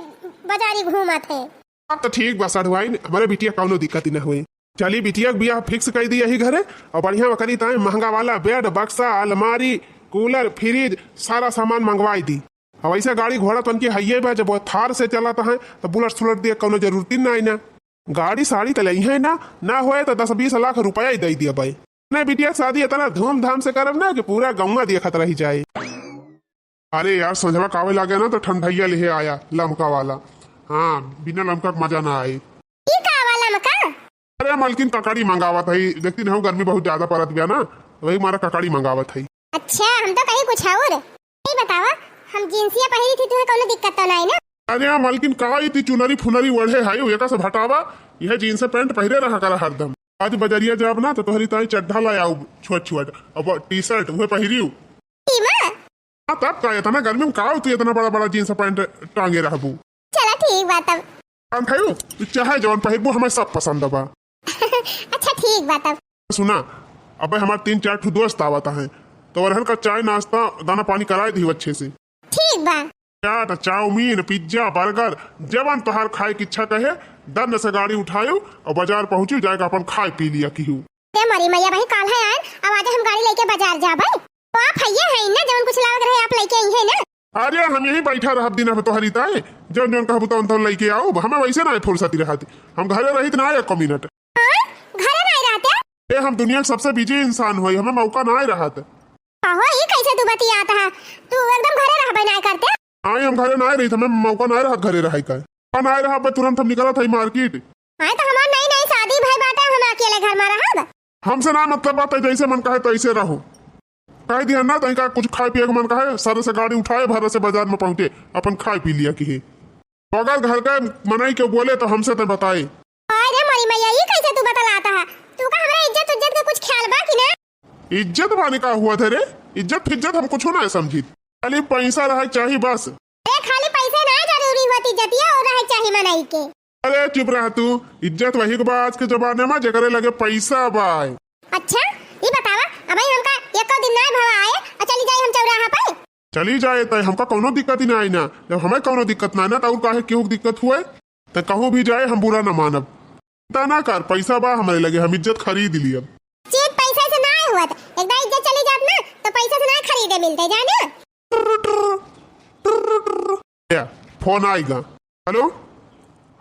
बाजारी घूमत है। अब तो ठीक बा सढ़ुआइन, हमरे बिटिया कउनो दिक्कत ही ना हुई। चली बिटिया के बियाह fix कइ दी यही घरे, अउ बढ़िया वकरी ताई महंगा वाला bed, बक्सा, अलमारी, cooler, fridge, सारा सामान मंगवाइ दी। अब ऐसे गाड़ी घोड़ा तो उनकी हइये बा, जब वो थार से चलत है, तो bullet सुलट दिए कउनो जरूरत ही नाई ना। गाड़ी साड़ी तो लइहे ना, ना होए तो दस बीस लाख रुपया ही दइ दिया भाई। नहीं बिटिया के शादी इतना धूमधाम से करब ना कि पूरा गौवा देखत रही जाए। अरे यार, संझवा कावे लागे ना तो ठंडइया लेहे आया, लमका वाला। हाँ, बिना लमका के मजा ना आए। ई का वाला लमका? अरे मलकिन, ककड़ी मंगावत हई, देखती नहीं गर्मी बहुत ज्यादा पड़त बिया ना, वही मारा ककड़ी मंगावत हई। अच्छा, हम तो कहीं कुछ और। ई बतावा, हम जींसिया पहिरी थी, तुहे कउनो दिक्कत तो नाई ना? अरे हाँ मलकिन, का ई ती चुनरी फुनरी ओढ़े हई, एका से हटावा, यह jeans pant पहिरे रहा करा हरदम। आज बजरिया जाब ना तो तोहरी ताई चड्ढा ला आउब, छोट छोट, अब T-shirt उहे पहिरिउ। ई माँ, हाँ, तब का, इतना गर्मी में का तू इतना बड़ा बड़ा jeans pant टांगे रहबू? चला ठीक बा तब। हम खायू, तू चाहे जवन पहिरबू, हमें सब पसंद बा। अच्छा ठीक बा तब। सुना, अबे हमार तीन चार ठो दोस्त आवत हैं, तो ओरहन का चाय नाश्ता दाना पानी कराए दिहू अच्छे से। ठीक बा। चाट, चाउमीन, पिज्जा, बर्गर, जवन तोहार खाए की इच्छा कहे, दन से गाड़ी उठायू और बाजार पहुँचू, जाके अपन खाए पी लिया किहू। ए मोरी मैया बहिन, काल है आयन, अब आज हम गाड़ी लेके बाजार जाबै। तो आप हइये हैं ना, जवन कुछ लावक रहे आप लेके आई हैं ना? अरे हम यहीं बैठा रहब दिन भर तोहरी ताए, जौन जौन कहबू तौन तौन लेके आउब, हमें वैसे ना फुर्सत रहत, हम घरे रहित ना एको मिनट। हाँ? घरे नहीं रहते? ए हम दुनिया के सबसे बिजी इंसान होई, हमें मौका ना रहत। कहो, ई कैसे तू बतियात है? तू एकदम घरे रहबे ना करते? आई हम घरे ना रहित, हमें मौका ना रहत घरे रहे का। ना रहब, तुरंत हम निकलत हई मार्केट। हाँ, तो हमार नई नई शादी भई बाटे, हम अकेले घर में रहब। हमसे ना मतलब बात है, जैसे मन कहे तैसे रहो। कह दिया ना, तनिका कुछ खाए पिए के मन कहे, सर से गाड़ी उठाए, भर से बाजार में पहुँचे, अपन खाए पी लिया किहे। अगर घर के मनई के बोले तो हमसे तो बताए। अरे मोरी मैया, ई कैसे तू बतलाता है? तू का हमरा इज्जत उज्जत के कुछ ख्याल बा कि ना? इज्जत माने का हुआ थे रे? इज्जत फिज्जत हम कुछ ना समझी। खाली पैसा रहे चाही बस। अरे खाली पैसे ना जरूरी होती, इज्जतिया और रहे चाही मनई के। अरे चुप रह तू, इज्जत वही के बा आज के जमाने में जेकरे लगे पैसा बा। अच्छा, ई बतावा, अबही हमका एको दिन ना भवा आए, आ चली जाई हम चौराहा पे। चली जाए तय, हमका कौनो दिक्कत ही ना आई ना। जब हमें कौनो दिक्कत ना ना, तो और काहे केहू के दिक्कत हुए? तो कहूँ भी जाए, हम बुरा ना मानब। चिंता ना कर, पैसा बा हमरे लगे, हम इज्जत खरीद लियब। चीज पैसा से ना हुआ, एक बार इज्जत चली जात ना, तो पैसा से ना खरीदे मिलते, जाने। या, फोन आएगा। हेलो,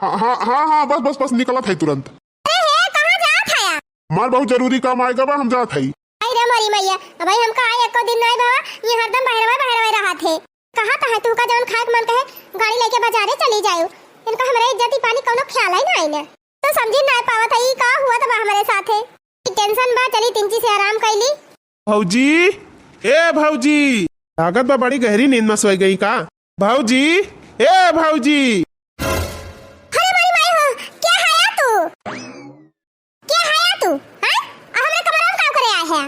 हाँ, हाँ, हाँ, हाँ, बस, बस, बस, निकलत है तुरंत। अरे हे, कहाँ जात है? हमार बहुत जरूरी काम आएगा बा, हम जात है। अरे मोरी मैया, अब भाई हमका आए एको दिन नहीं बाबा, ये हरदम बहरवा बहरवा रहत है। कहा तो है तू का जवन खाए के मन कहे, गाड़ी लेके बाजारे चली जायु। इनका हमरे इज्जत पानी कौनो ख्याल है ना इन्हें। तो समझी ना पावत है, ई का हुआ त बा हमरे साथे। ई tension बा, चली तिनची से आराम कैली। भौजी, ए भौजी, लागत बा बड़ी गहरी नींद में सोई गई का? भौजी, ए भौजी। अरे मोरी माई हो, क्या है तू? क्या है तू? हाँ? आ हमरे कमरा में का करे आए है?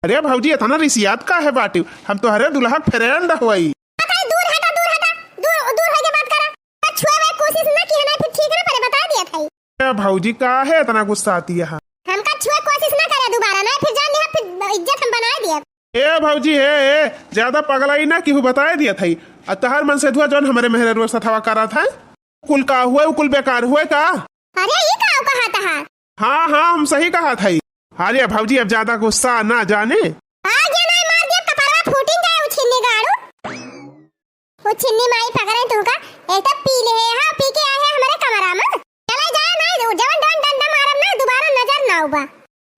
अरे भौजी, इतना रिसियात का है बाटी? हम तोहरे दुल्हा के friend होई। पता है, दूर हटा, दूर हटा, दूर, दूर होके बात करा। छुए वाली कोशिश ना की है ना, फिर ठीक ना पड़े, बता दिया था। ए भौजी, काहे इतना गुस्साती है? हमका छुए कोशिश ना करे दोबारा, ना फिर जान लिहा, फिर इज्जत हम बनाए दिया। ए भौजी, ए, ए, ज्यादा पगलाई ना केहू बताए दिया था। आ तहार मन से धुआ जौन हमरे मेहररुआ सथवा करा था, कुल का हुए, कुल बेकार हुए का? अरे, ई का कहा तहार? हाँ, हाँ, हम सही कहा था। अरे भौजी, अब ज्यादा गुस्सा ना जाने। आ गया ना, मार दिया कपड़वा फूटिन जाए, उछिन्नी गाड़ू। वो छिन्नी माई पकड़े तू का, एक तो पी ले है, हाँ, पी के आए हैं हमारे कमरा में। चला जाए ना, जवन डंड डंडा मारब ना, दोबारा नजर ना उबा।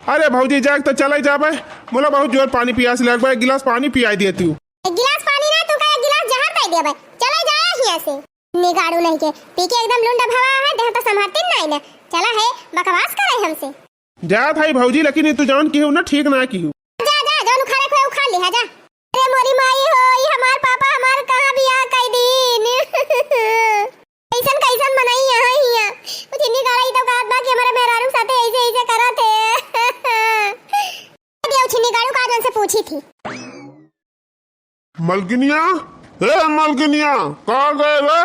अरे भौजी, जाए तो चले जाबे, मोला बहुत जोर पानी पियास लग बा, एक गिलास पानी पियाई दे तू। एक गिलास पानी ना, तू का एक गिलास जहर दे देबे। चले जाए हियां से। निगाड़ू नहीं के, पी के एकदम लुंड भवा है, देह तो संभालते नहीं ना। चला है, बकवास करे हमसे। जात हई भौजी, लेकिन ई तू जौन किहू ना, ठीक ना किहू। जा, जा, जौन उखाड़े के होए, उखाड़ लिहा, जा। अरे मोरी माई हो, ई हमार पापा हमार कहाँ बियाह कई दीन। कैसन, कैसन मनई यहाँ हिया। कुछ इन्हीं गाड़ा ई तो कहत बा कि हमारे मेहरारू साथे ऐसे, ऐसे करत है। दियो छिन्नी गाड़ू का जौन से पूछी थी। मलकिनिया, ए मलकिनिया, कहाँ गए रे?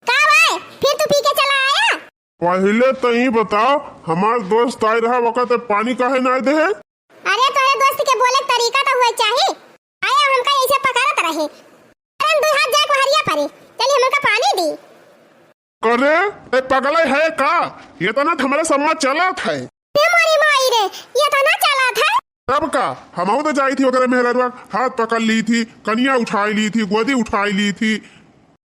का भाई, फिर तू पी के चला आया? पहिले तो ई बताओ, हमार दोस्त आए रहा वक्त पानी काहे ना देहे? अरे तोरे दोस्त के बोले के तरीका तो हुए चाही। आया हमका ऐसे पकड़त रहे। अरे दू हाथ जाए कोहरिया परे, चली हमका पानी दी। करे, ए पगले है का? ये तो ना हमारे सम्मा चलत है। रे मोरी माई रे, ये तो ना चलत है। तब का, हमहू तो जाई थी ओकरे मेहररुआ, हाथ पकड़ ली थी, कनिया उठाई ली थी, गोदी उठाई ली थी,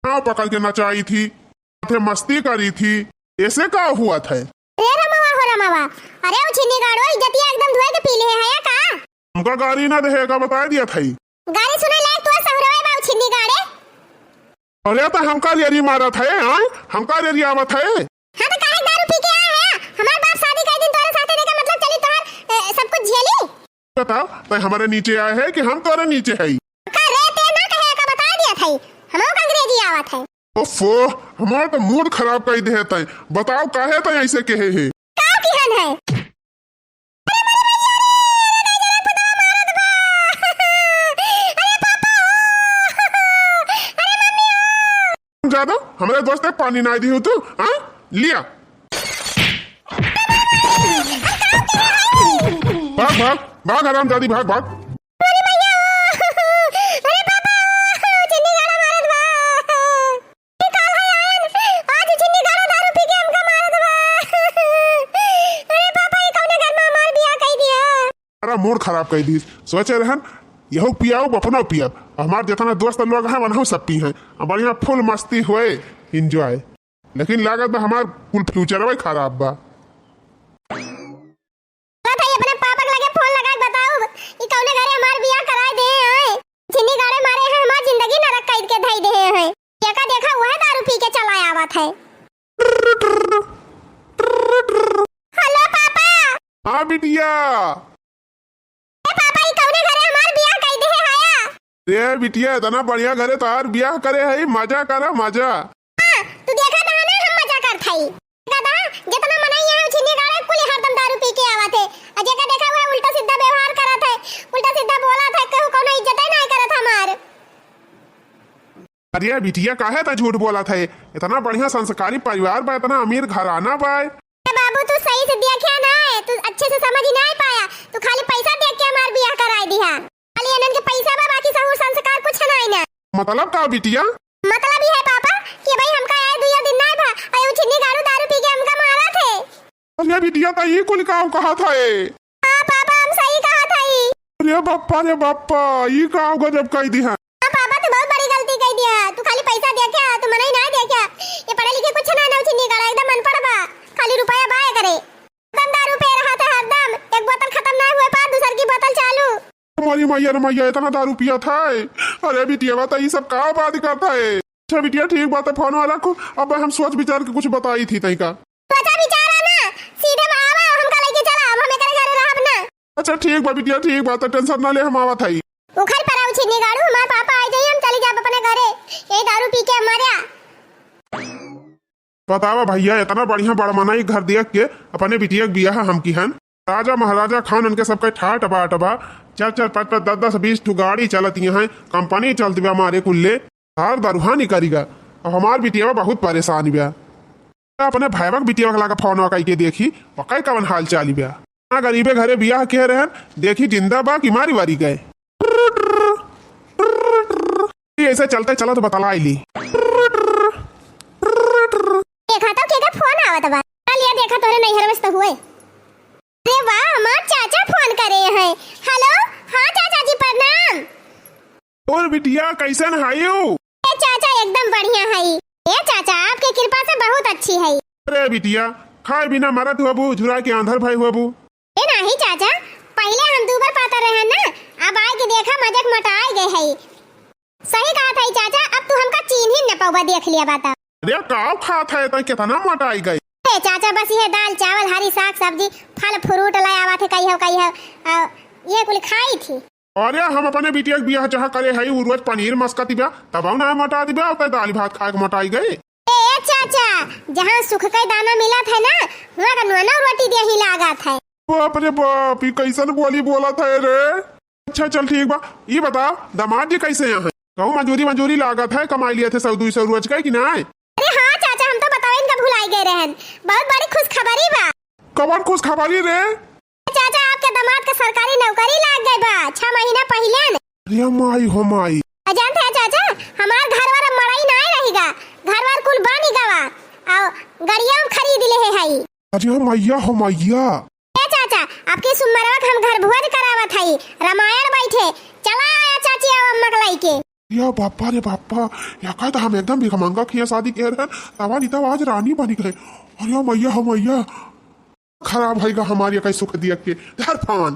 पाँव पकड़ के नचाई थी, साथे मस्ती करी थी, ऐसे का हुआ था? रे रमवा हो रमवा, अरे उ छिन्नी गाड़ो इज्जतिया एकदम धोए के पी ले है या का? हमका गारी ना देहे का बताए दिया था। गारी सुने लायक तू सहुरवे बा उ छिन्नी गाड़े। अरे तो हमका रेरी मारत है, हाँ? हमका रेरी आवत है। हाँ तो काहे दारू पी के आए है? हमार बाप शादी कई दिन तोरे साथे देखे, मतलब चली तोहर, ए, सब कुछ झेली? बताओ, तै हमारे नीचे आए है कि हम तोरे नीचे है? का रे, ते ना कहे का बता दिया था, हमहू का अंग्रेजी आवत है। ओफो, हमार तो मूड खराब कर दे है तै। बताओ काहे तै ऐसे कहे है? का किहन है? अरे मोरे भैया रे, अरे दाई रे, पुतवा मारत बा। अरे पापा हो, अरे मम्मी हो। ज्यादा हमरे दोस्त के पानी ना दी हो तू, हाँ? लिया। भाग, भाग, भाग, हरामजादी, भाग, भाग। अरे भैया हो, अरे पापा हो, चिन्नी गाड़ा मारत बा। काल है आयन, आज चिन्नी गाड़ा दारू पी के हमका मारत बा। अरे पापा, ये कौने घर में हमार बियाह कई दिया? अरे मूड खराब कई दी। सोचे रहन, यहू पियाऊ, अपना पियाऊ। हमार जितना दोस्त लोग हैं, वनहू सब पी हैं। अब बढ़िया full मस्ती हुए, enjoy। लेकिन लागत बा हमार कुल future भाई खराब बा। का भाई अपने पापा के लगे फोन लगा के बताओ, ई कौने घरे हमार बियाह कराए दे हैं? चिन्नी गाड़े मारे हैं, हमार जिंदगी नरक कैद के धई दे हैं। देखा देखा वह दारू पी के चला आवत है। हेलो पापा। हाँ बिटिया। ए पापा, ई कौने घरे हमार बियाह कई दे है हाया? रे बिटिया, इतना बढ़िया घरे तोहार बियाह करे है, मजा करा मजा। हाँ, तू देखा था ना हम मजा करत हई। देखा था, जितना मनई यहाँ उछिन्नी गाड़े कुल हरदम दारू पी के आवत है। और जेका देखा हुआ उल्टा सीधा व्यवहार करत है, उल्टा सीधा बोलत है, केहू कौनो इज्जत ही नहीं करत हमार। अरे बिटिया, काहे त झूठ बोलत है? इतना बढ़िया संस्कारी परिवार बा, इतना अमीर घराना बा। ए बाबू, तू सही से देखा ना है, तू अच्छे से समझ ही नहीं पाया। तू खाली पैसा देख के हमार बियाह कराई दिहा। खाली इन्हन के पैसा बा, बाकी सहूर संस्कार कुछ नहीं ना। मतलब का बिटिया? मतलब ई है पापा कि भाई हमका आए दुइया दिन नहीं भा, और ये उछिन्नी गाड़ू दारू पी के हमका मारत है। अरे बिटिया, त ई कुल काम कहा था ए? हाँ पापा, हम सही कहा था ई। अरे बाप्पा रे बाप्पा, ई का गजब कई दिहा। हाँ पापा, तू बहुत बड़ी गलती कई दिहा। तू खाली पैसा देखा, तू मनई ना देखा। ये पढ़े लिखे कुछ ना, ना उछिन्नी गाड़ा एकदम। खाली रुपया बाय करे। हरदम दारू पे रहत है, हरदम। एक बोतल खतम ना हुए पार, दूसर की बोतल चालू। हमारी मैया रे मैया, इतना दारू पियत है। अरे बिटिया, बता, ई सब का बात करत है? अच्छा बिटिया, ठीक बात है, फोन वाला को अब हम सोच विचार के कुछ बताई थी तई का। सोचा विचारा ना, सीधे आवा, हमका लेके चला, अब हम एकरे घरे रहब ना। अच्छा ठीक बा बिटिया, ठीक बा, तो टेंशन ना ले, हम आवत हई। उखर पर आऊ छिन्नी गाड़ू, हमार पापा आ जाई, हम चली जाब अपने घरे। यही दारू पी के मर्या। बतावा भैया, इतना बढ़िया बड़ मनई घर देख के अपने बिटिया के बियाह हम किहन। राजा महाराजा खान उनके सबके ठाट बाट बा। चार चार पाँच पाँच दस दस बीस ठो गाड़ी चलत यहाँ, कंपनी चलत बा हमारे कुल्ले। हर दरुहा निकरी गा। अब हमार बिटिया बहुत परेशान बा। अपने भैया के बिटिया के लाके फोन कई के देखी, ओकर कवन हाल चाल बा। ना गरीबे घरे बियाह के रहन, देखी जिंदा बा कि मारी वारी गए। ऐसे चलते चलत बतलाई ली। देखा तो केकर फोन आवत बा। चल ये देखा तोरे नैहर में से तो हुए। अरे वाह, हमार चाचा फोन करे हैं। हेलो, हाँ चाचा जी प्रणाम। और बिटिया कैसन हायू? ए चाचा एकदम बढ़िया है। ए चाचा आपके कृपा से बहुत अच्छी है। अरे बिटिया, खाए बिना मरत हुआ बू, झुरा के आंधर भाई हुआ बू। ए नाही चाचा, पहिले हम दूबर पातर रहे ना, अब आए के देखा मजक मोटाई गए है। सही कहत है चाचा, अब तू हमका चीन्ही न पउबा, देख लिया बात। अरे काव खात है, तै कितना मोटाई गई। ए चाचा, बस ये दाल चावल, हरी साग सब्जी, फल फ्रूट ले आवत है, कहियो कहियो, आ, ये कुल खाई थी। अरे हम अपने बिटिया के बियाह जहाँ करे हई, उ रोज पनीर मस्कती बा, तब ना मोटा दिबा, तै दाल भात खाए के मोटाई गई। ए चाचा, जहाँ सुख के दाना मिलत है ना, वहाँ का नोना रोटी देही लागत है। बाप रे बाप, ई कैसन बोली बोलत है रे? अच्छा चल ठीक बा, ई बताओ दामाद जी कैसे हैं? कहूँ मजूरी मजूरी लागत है, कमाई लिए थे सौ दुई सौ रोज का कि नाय? अरे हाँ चाचा, हम तो बतावे इनका भुलाई गए रहन, बहुत बड़ी खुशखबरी बा। कवन खुशखबरी रे? चाचा आपके दामाद के सरकारी नौकरी लाग गए बा, छह महीना पहिले न। अरे माई हो माई। आ जानते हैं चाचा, हमार घर वाला मड़ई नाय रहेगा, घर वार कुल बन गवा, और गड़िया हम खरीद ले है हई। अरे मैया हो मैया। ए चाचा, आपकी सुमरवा के हम घर भोज करावत हई, रामायण बैठे, चला आया चाची और अम्मा के लइके। या बापा रे बापा, या का तो हम एकदम भिखमंगा किया शादी किए रहन, तवा नहीं तवा आज रानी बनी गए। अरे मैया हो मैया, खराब होइगा हमारी कई सुख दिया के। धर फोन।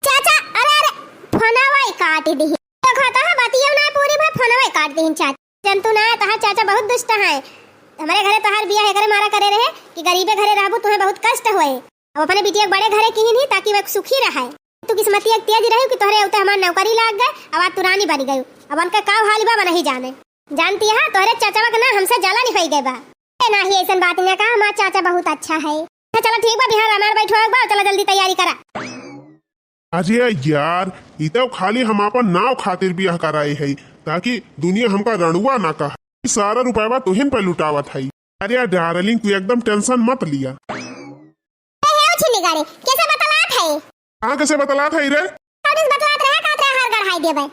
चाचा, अरे, अरे, फोनवा ही काट दी। तो खाता है बतिया ना पूरी भाई, फोनवा ही काट दी चाचा। जन तू ना, तहार चाचा बहुत दुष्ट है। हमारे घरे तोहार बियाह एकरे मारा करे रहे कि गरीबे घरे रहबू, तुम्हें बहुत कष्ट होए। अब अपने बिटिया के बड़े घरे किहिन ही, ताकि वह सुखी रहे। तू किस्मतिया तेज रही कि तोहरे उते हमार नौकरी लाग गए, अब आज तू रानी बन गई। अब उनका का हाल बा, वह नहीं जाने। जानती है, तोहरे चाचवा के ना हमसे जलन होई गए बा। ए, नाही, ऐसन बात ना कहा, हमार चाचा बहुत अच्छा है। अच्छा, चलो ठीक बा, बिहान रामायण बैठवा बा, चलो जल्दी तैयारी करा। अरे यार, ई तो खाली हम अपन नाव खातिर बियाह कराए है, ताकि दुनिया हमका रड़ुआ ना कहा। ई सारा रुपया तुहिन पे लुटावत है। अरे यार डार्लिंग, तू एकदम टेंशन मत लिया। ए, हे उछिन्नी गाड़े, कैसे बतलात है? कहाँ कैसे बतलात है रे? कौन बतलात रहा, कहत रहा हर गढ़ाई देबे।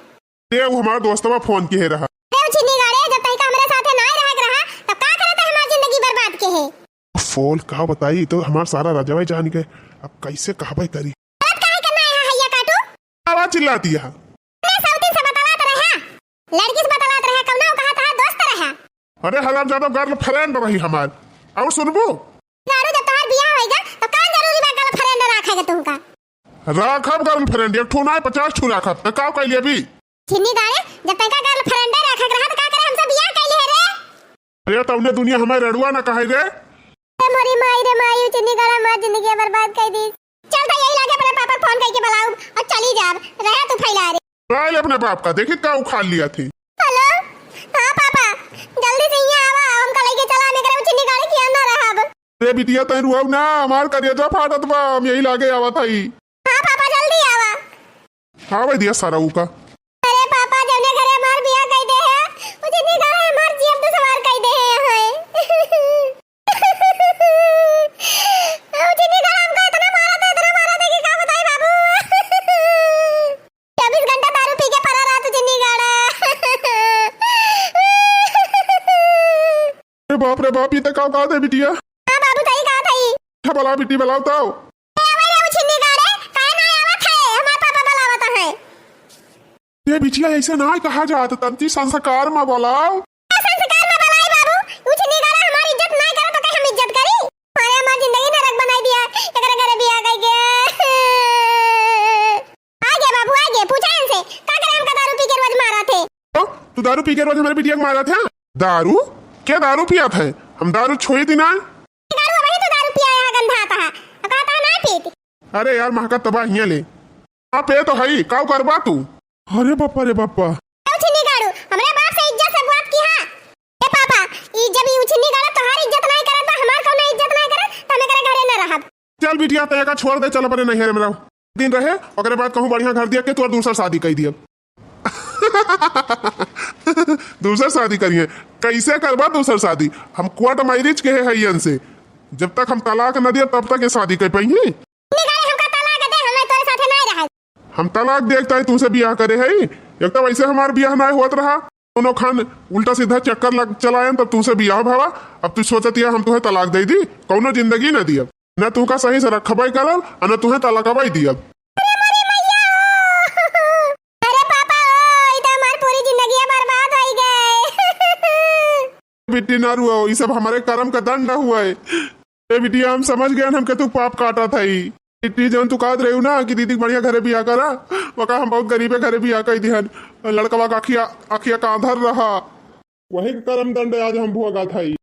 रे, वो हमार दोस्तवा फोन किहे रहा। रे, उछिन्नी गाड़े, जब तनिका हमरे साथे नाय रहे के रहा, तब का करत है हमार जिंदगी बर्बाद के है? फोन का बताई, तो हमार सारा रजवा जान गए। अब कैसे कहबे करी? गलत काहे करना है, हैया काटू? आवाज चिल्लाती है। अरे, सौतीन से बतलात रहा। लड़की से बतलात रहा, कौनो कहा था दोस्त रहा। अरे हरामजादा, गर्लफ्रेंड रही हमार। और सुनबू? गाड़ू, जब तोहार बियाह होइगा, तो का जरूरी बा गर्लफ्रेंड राखे के तुमका? राखब गर्लफ्रेंड, एक ठो ना, पचास ठो राखब। त का कइली अभी? छिन्नी गाड़े, जब तैका गर्लफ्रेंड राखे के रहा, त का करे हमसे बियाह कइली है रे? अरे, तौने दुनिया हमें रड़ुआ ना कहे रे। ए मोरी माई रे माई, उ छिन्नी गाड़े हमार जिंदगी बर्बाद कर दी। चल त यही लागे अपने पापा फोन करके बुलाऊ और चली जाब। रहा तू फैला रे। काल अपने बाप का देखी का उखाड़ लिया थी। हेलो, हाँ पापा, जल्दी से यहाँ आवा, हमका लेके चला, हम एकरे उछिन्नी गाड़े किया ना रहब। अरे बिटिया, तैं रुआऊ ना, हमार करेजा फाटत बा, हम यही लागे आवत हई। हाँ पापा, जल्दी आवा। हाँ भाई दिया सारा ऊ का। अरे पापा, जौने घरे हमार बियाह कई दे है, उछिन्नी गाड़े हमार जियब तो सवार कई दे है। उछिन्नी गाड़े हमको इतना मारा था, इतना मारा था कि का बताई बाबू। चौबीस घंटा दारू पी के पड़ा रहा तू, जिन्नी गाड़ा। अरे बाप रे बाप, ये तो का बात है बिटिया? हाँ बाबू, सही कहा था ये। अच्छा, बुलाओ बिट्टी, बुलाओ तो। ए, अबे रे, वो छिन्नी गाड़े, काहे ना आवत है? हमार पापा बुलावत है। ए बिटिया, ऐसे ना कहा जात, तंती संस्कार में बुलाओ। संस्कार में बुलाई बाबू, वो छिन्नी गाड़ा हमारी इज्जत ना करे तो कहे हम इज्जत करी? अरे हमार जिंदगी दारू पी के रोज हमरे बिटिया के मारत है। दारू? क्या दारू पियत है? हम दारू छोई दी ना। दारू, वही तो दारू पिया है, गंधा आता है। अब कहता है ना पीती। अरे यार, महका तबाह हियाँ ले। आप ये तो हई, काऊ करबा तू? अरे बापा रे बापा। ए उछिन्नी गाड़ू, हमरे बाप से इज्जत से बात की हा। ए पापा, ई जब ई उछिन्नी गाड़ू तोहार इज्जत नाई करत बा, हमार कौनो इज्जत नाई करत, त हम एकरे घरे न रहब। चल बिटिया, त एका छोड़ दे, चल अपने नैहरे में रहो। दिन रहे, ओकरे बाद कहूँ बढ़िया घर दिया के तोर दूसर शादी कई दिया। दूसर शादी करिए? कैसे करबा दूसर शादी? हम कोर्ट मैरिज के है इनसे। जब तक हम तलाक न दिया तब तक ये शादी कर पाइए। निकाले हमका तलाक दे, हमें तोरे साथे नाई रहे। हम तलाक देख ताई तुमसे बियाह करे है। एक तो वैसे हमार बियाह नाई होत रहा, दोनों खान उल्टा सीधा चक्कर लग चलायन तब तुमसे बियाह भवा। अब तू सोचत या हम तुम्हें तलाक दे दी, कौनो जिंदगी न दियब, न तुमका सही से रखबे करब और न तुम्हें तलाकबे दियब। अरे पापा ओ, ई त हमार पूरी जिंदगी बर्बाद होई गए। बिट्टी ना रुआ, ई सब हमारे कर्म का दंड हुआ है। ए बिटिया, हम समझ गए हमके तू पाप काटा था ई। बिट्टी, जौन तू कहत रही ना कि दीदी के बढ़िया घरे बियाह करा, वका हम बहुत गरीबे घरे बियाह कर दिहन। लड़कवा का अखिया, अखिया का आंधर रहा, वही के कर्म दंड आज हम भोगा था ई।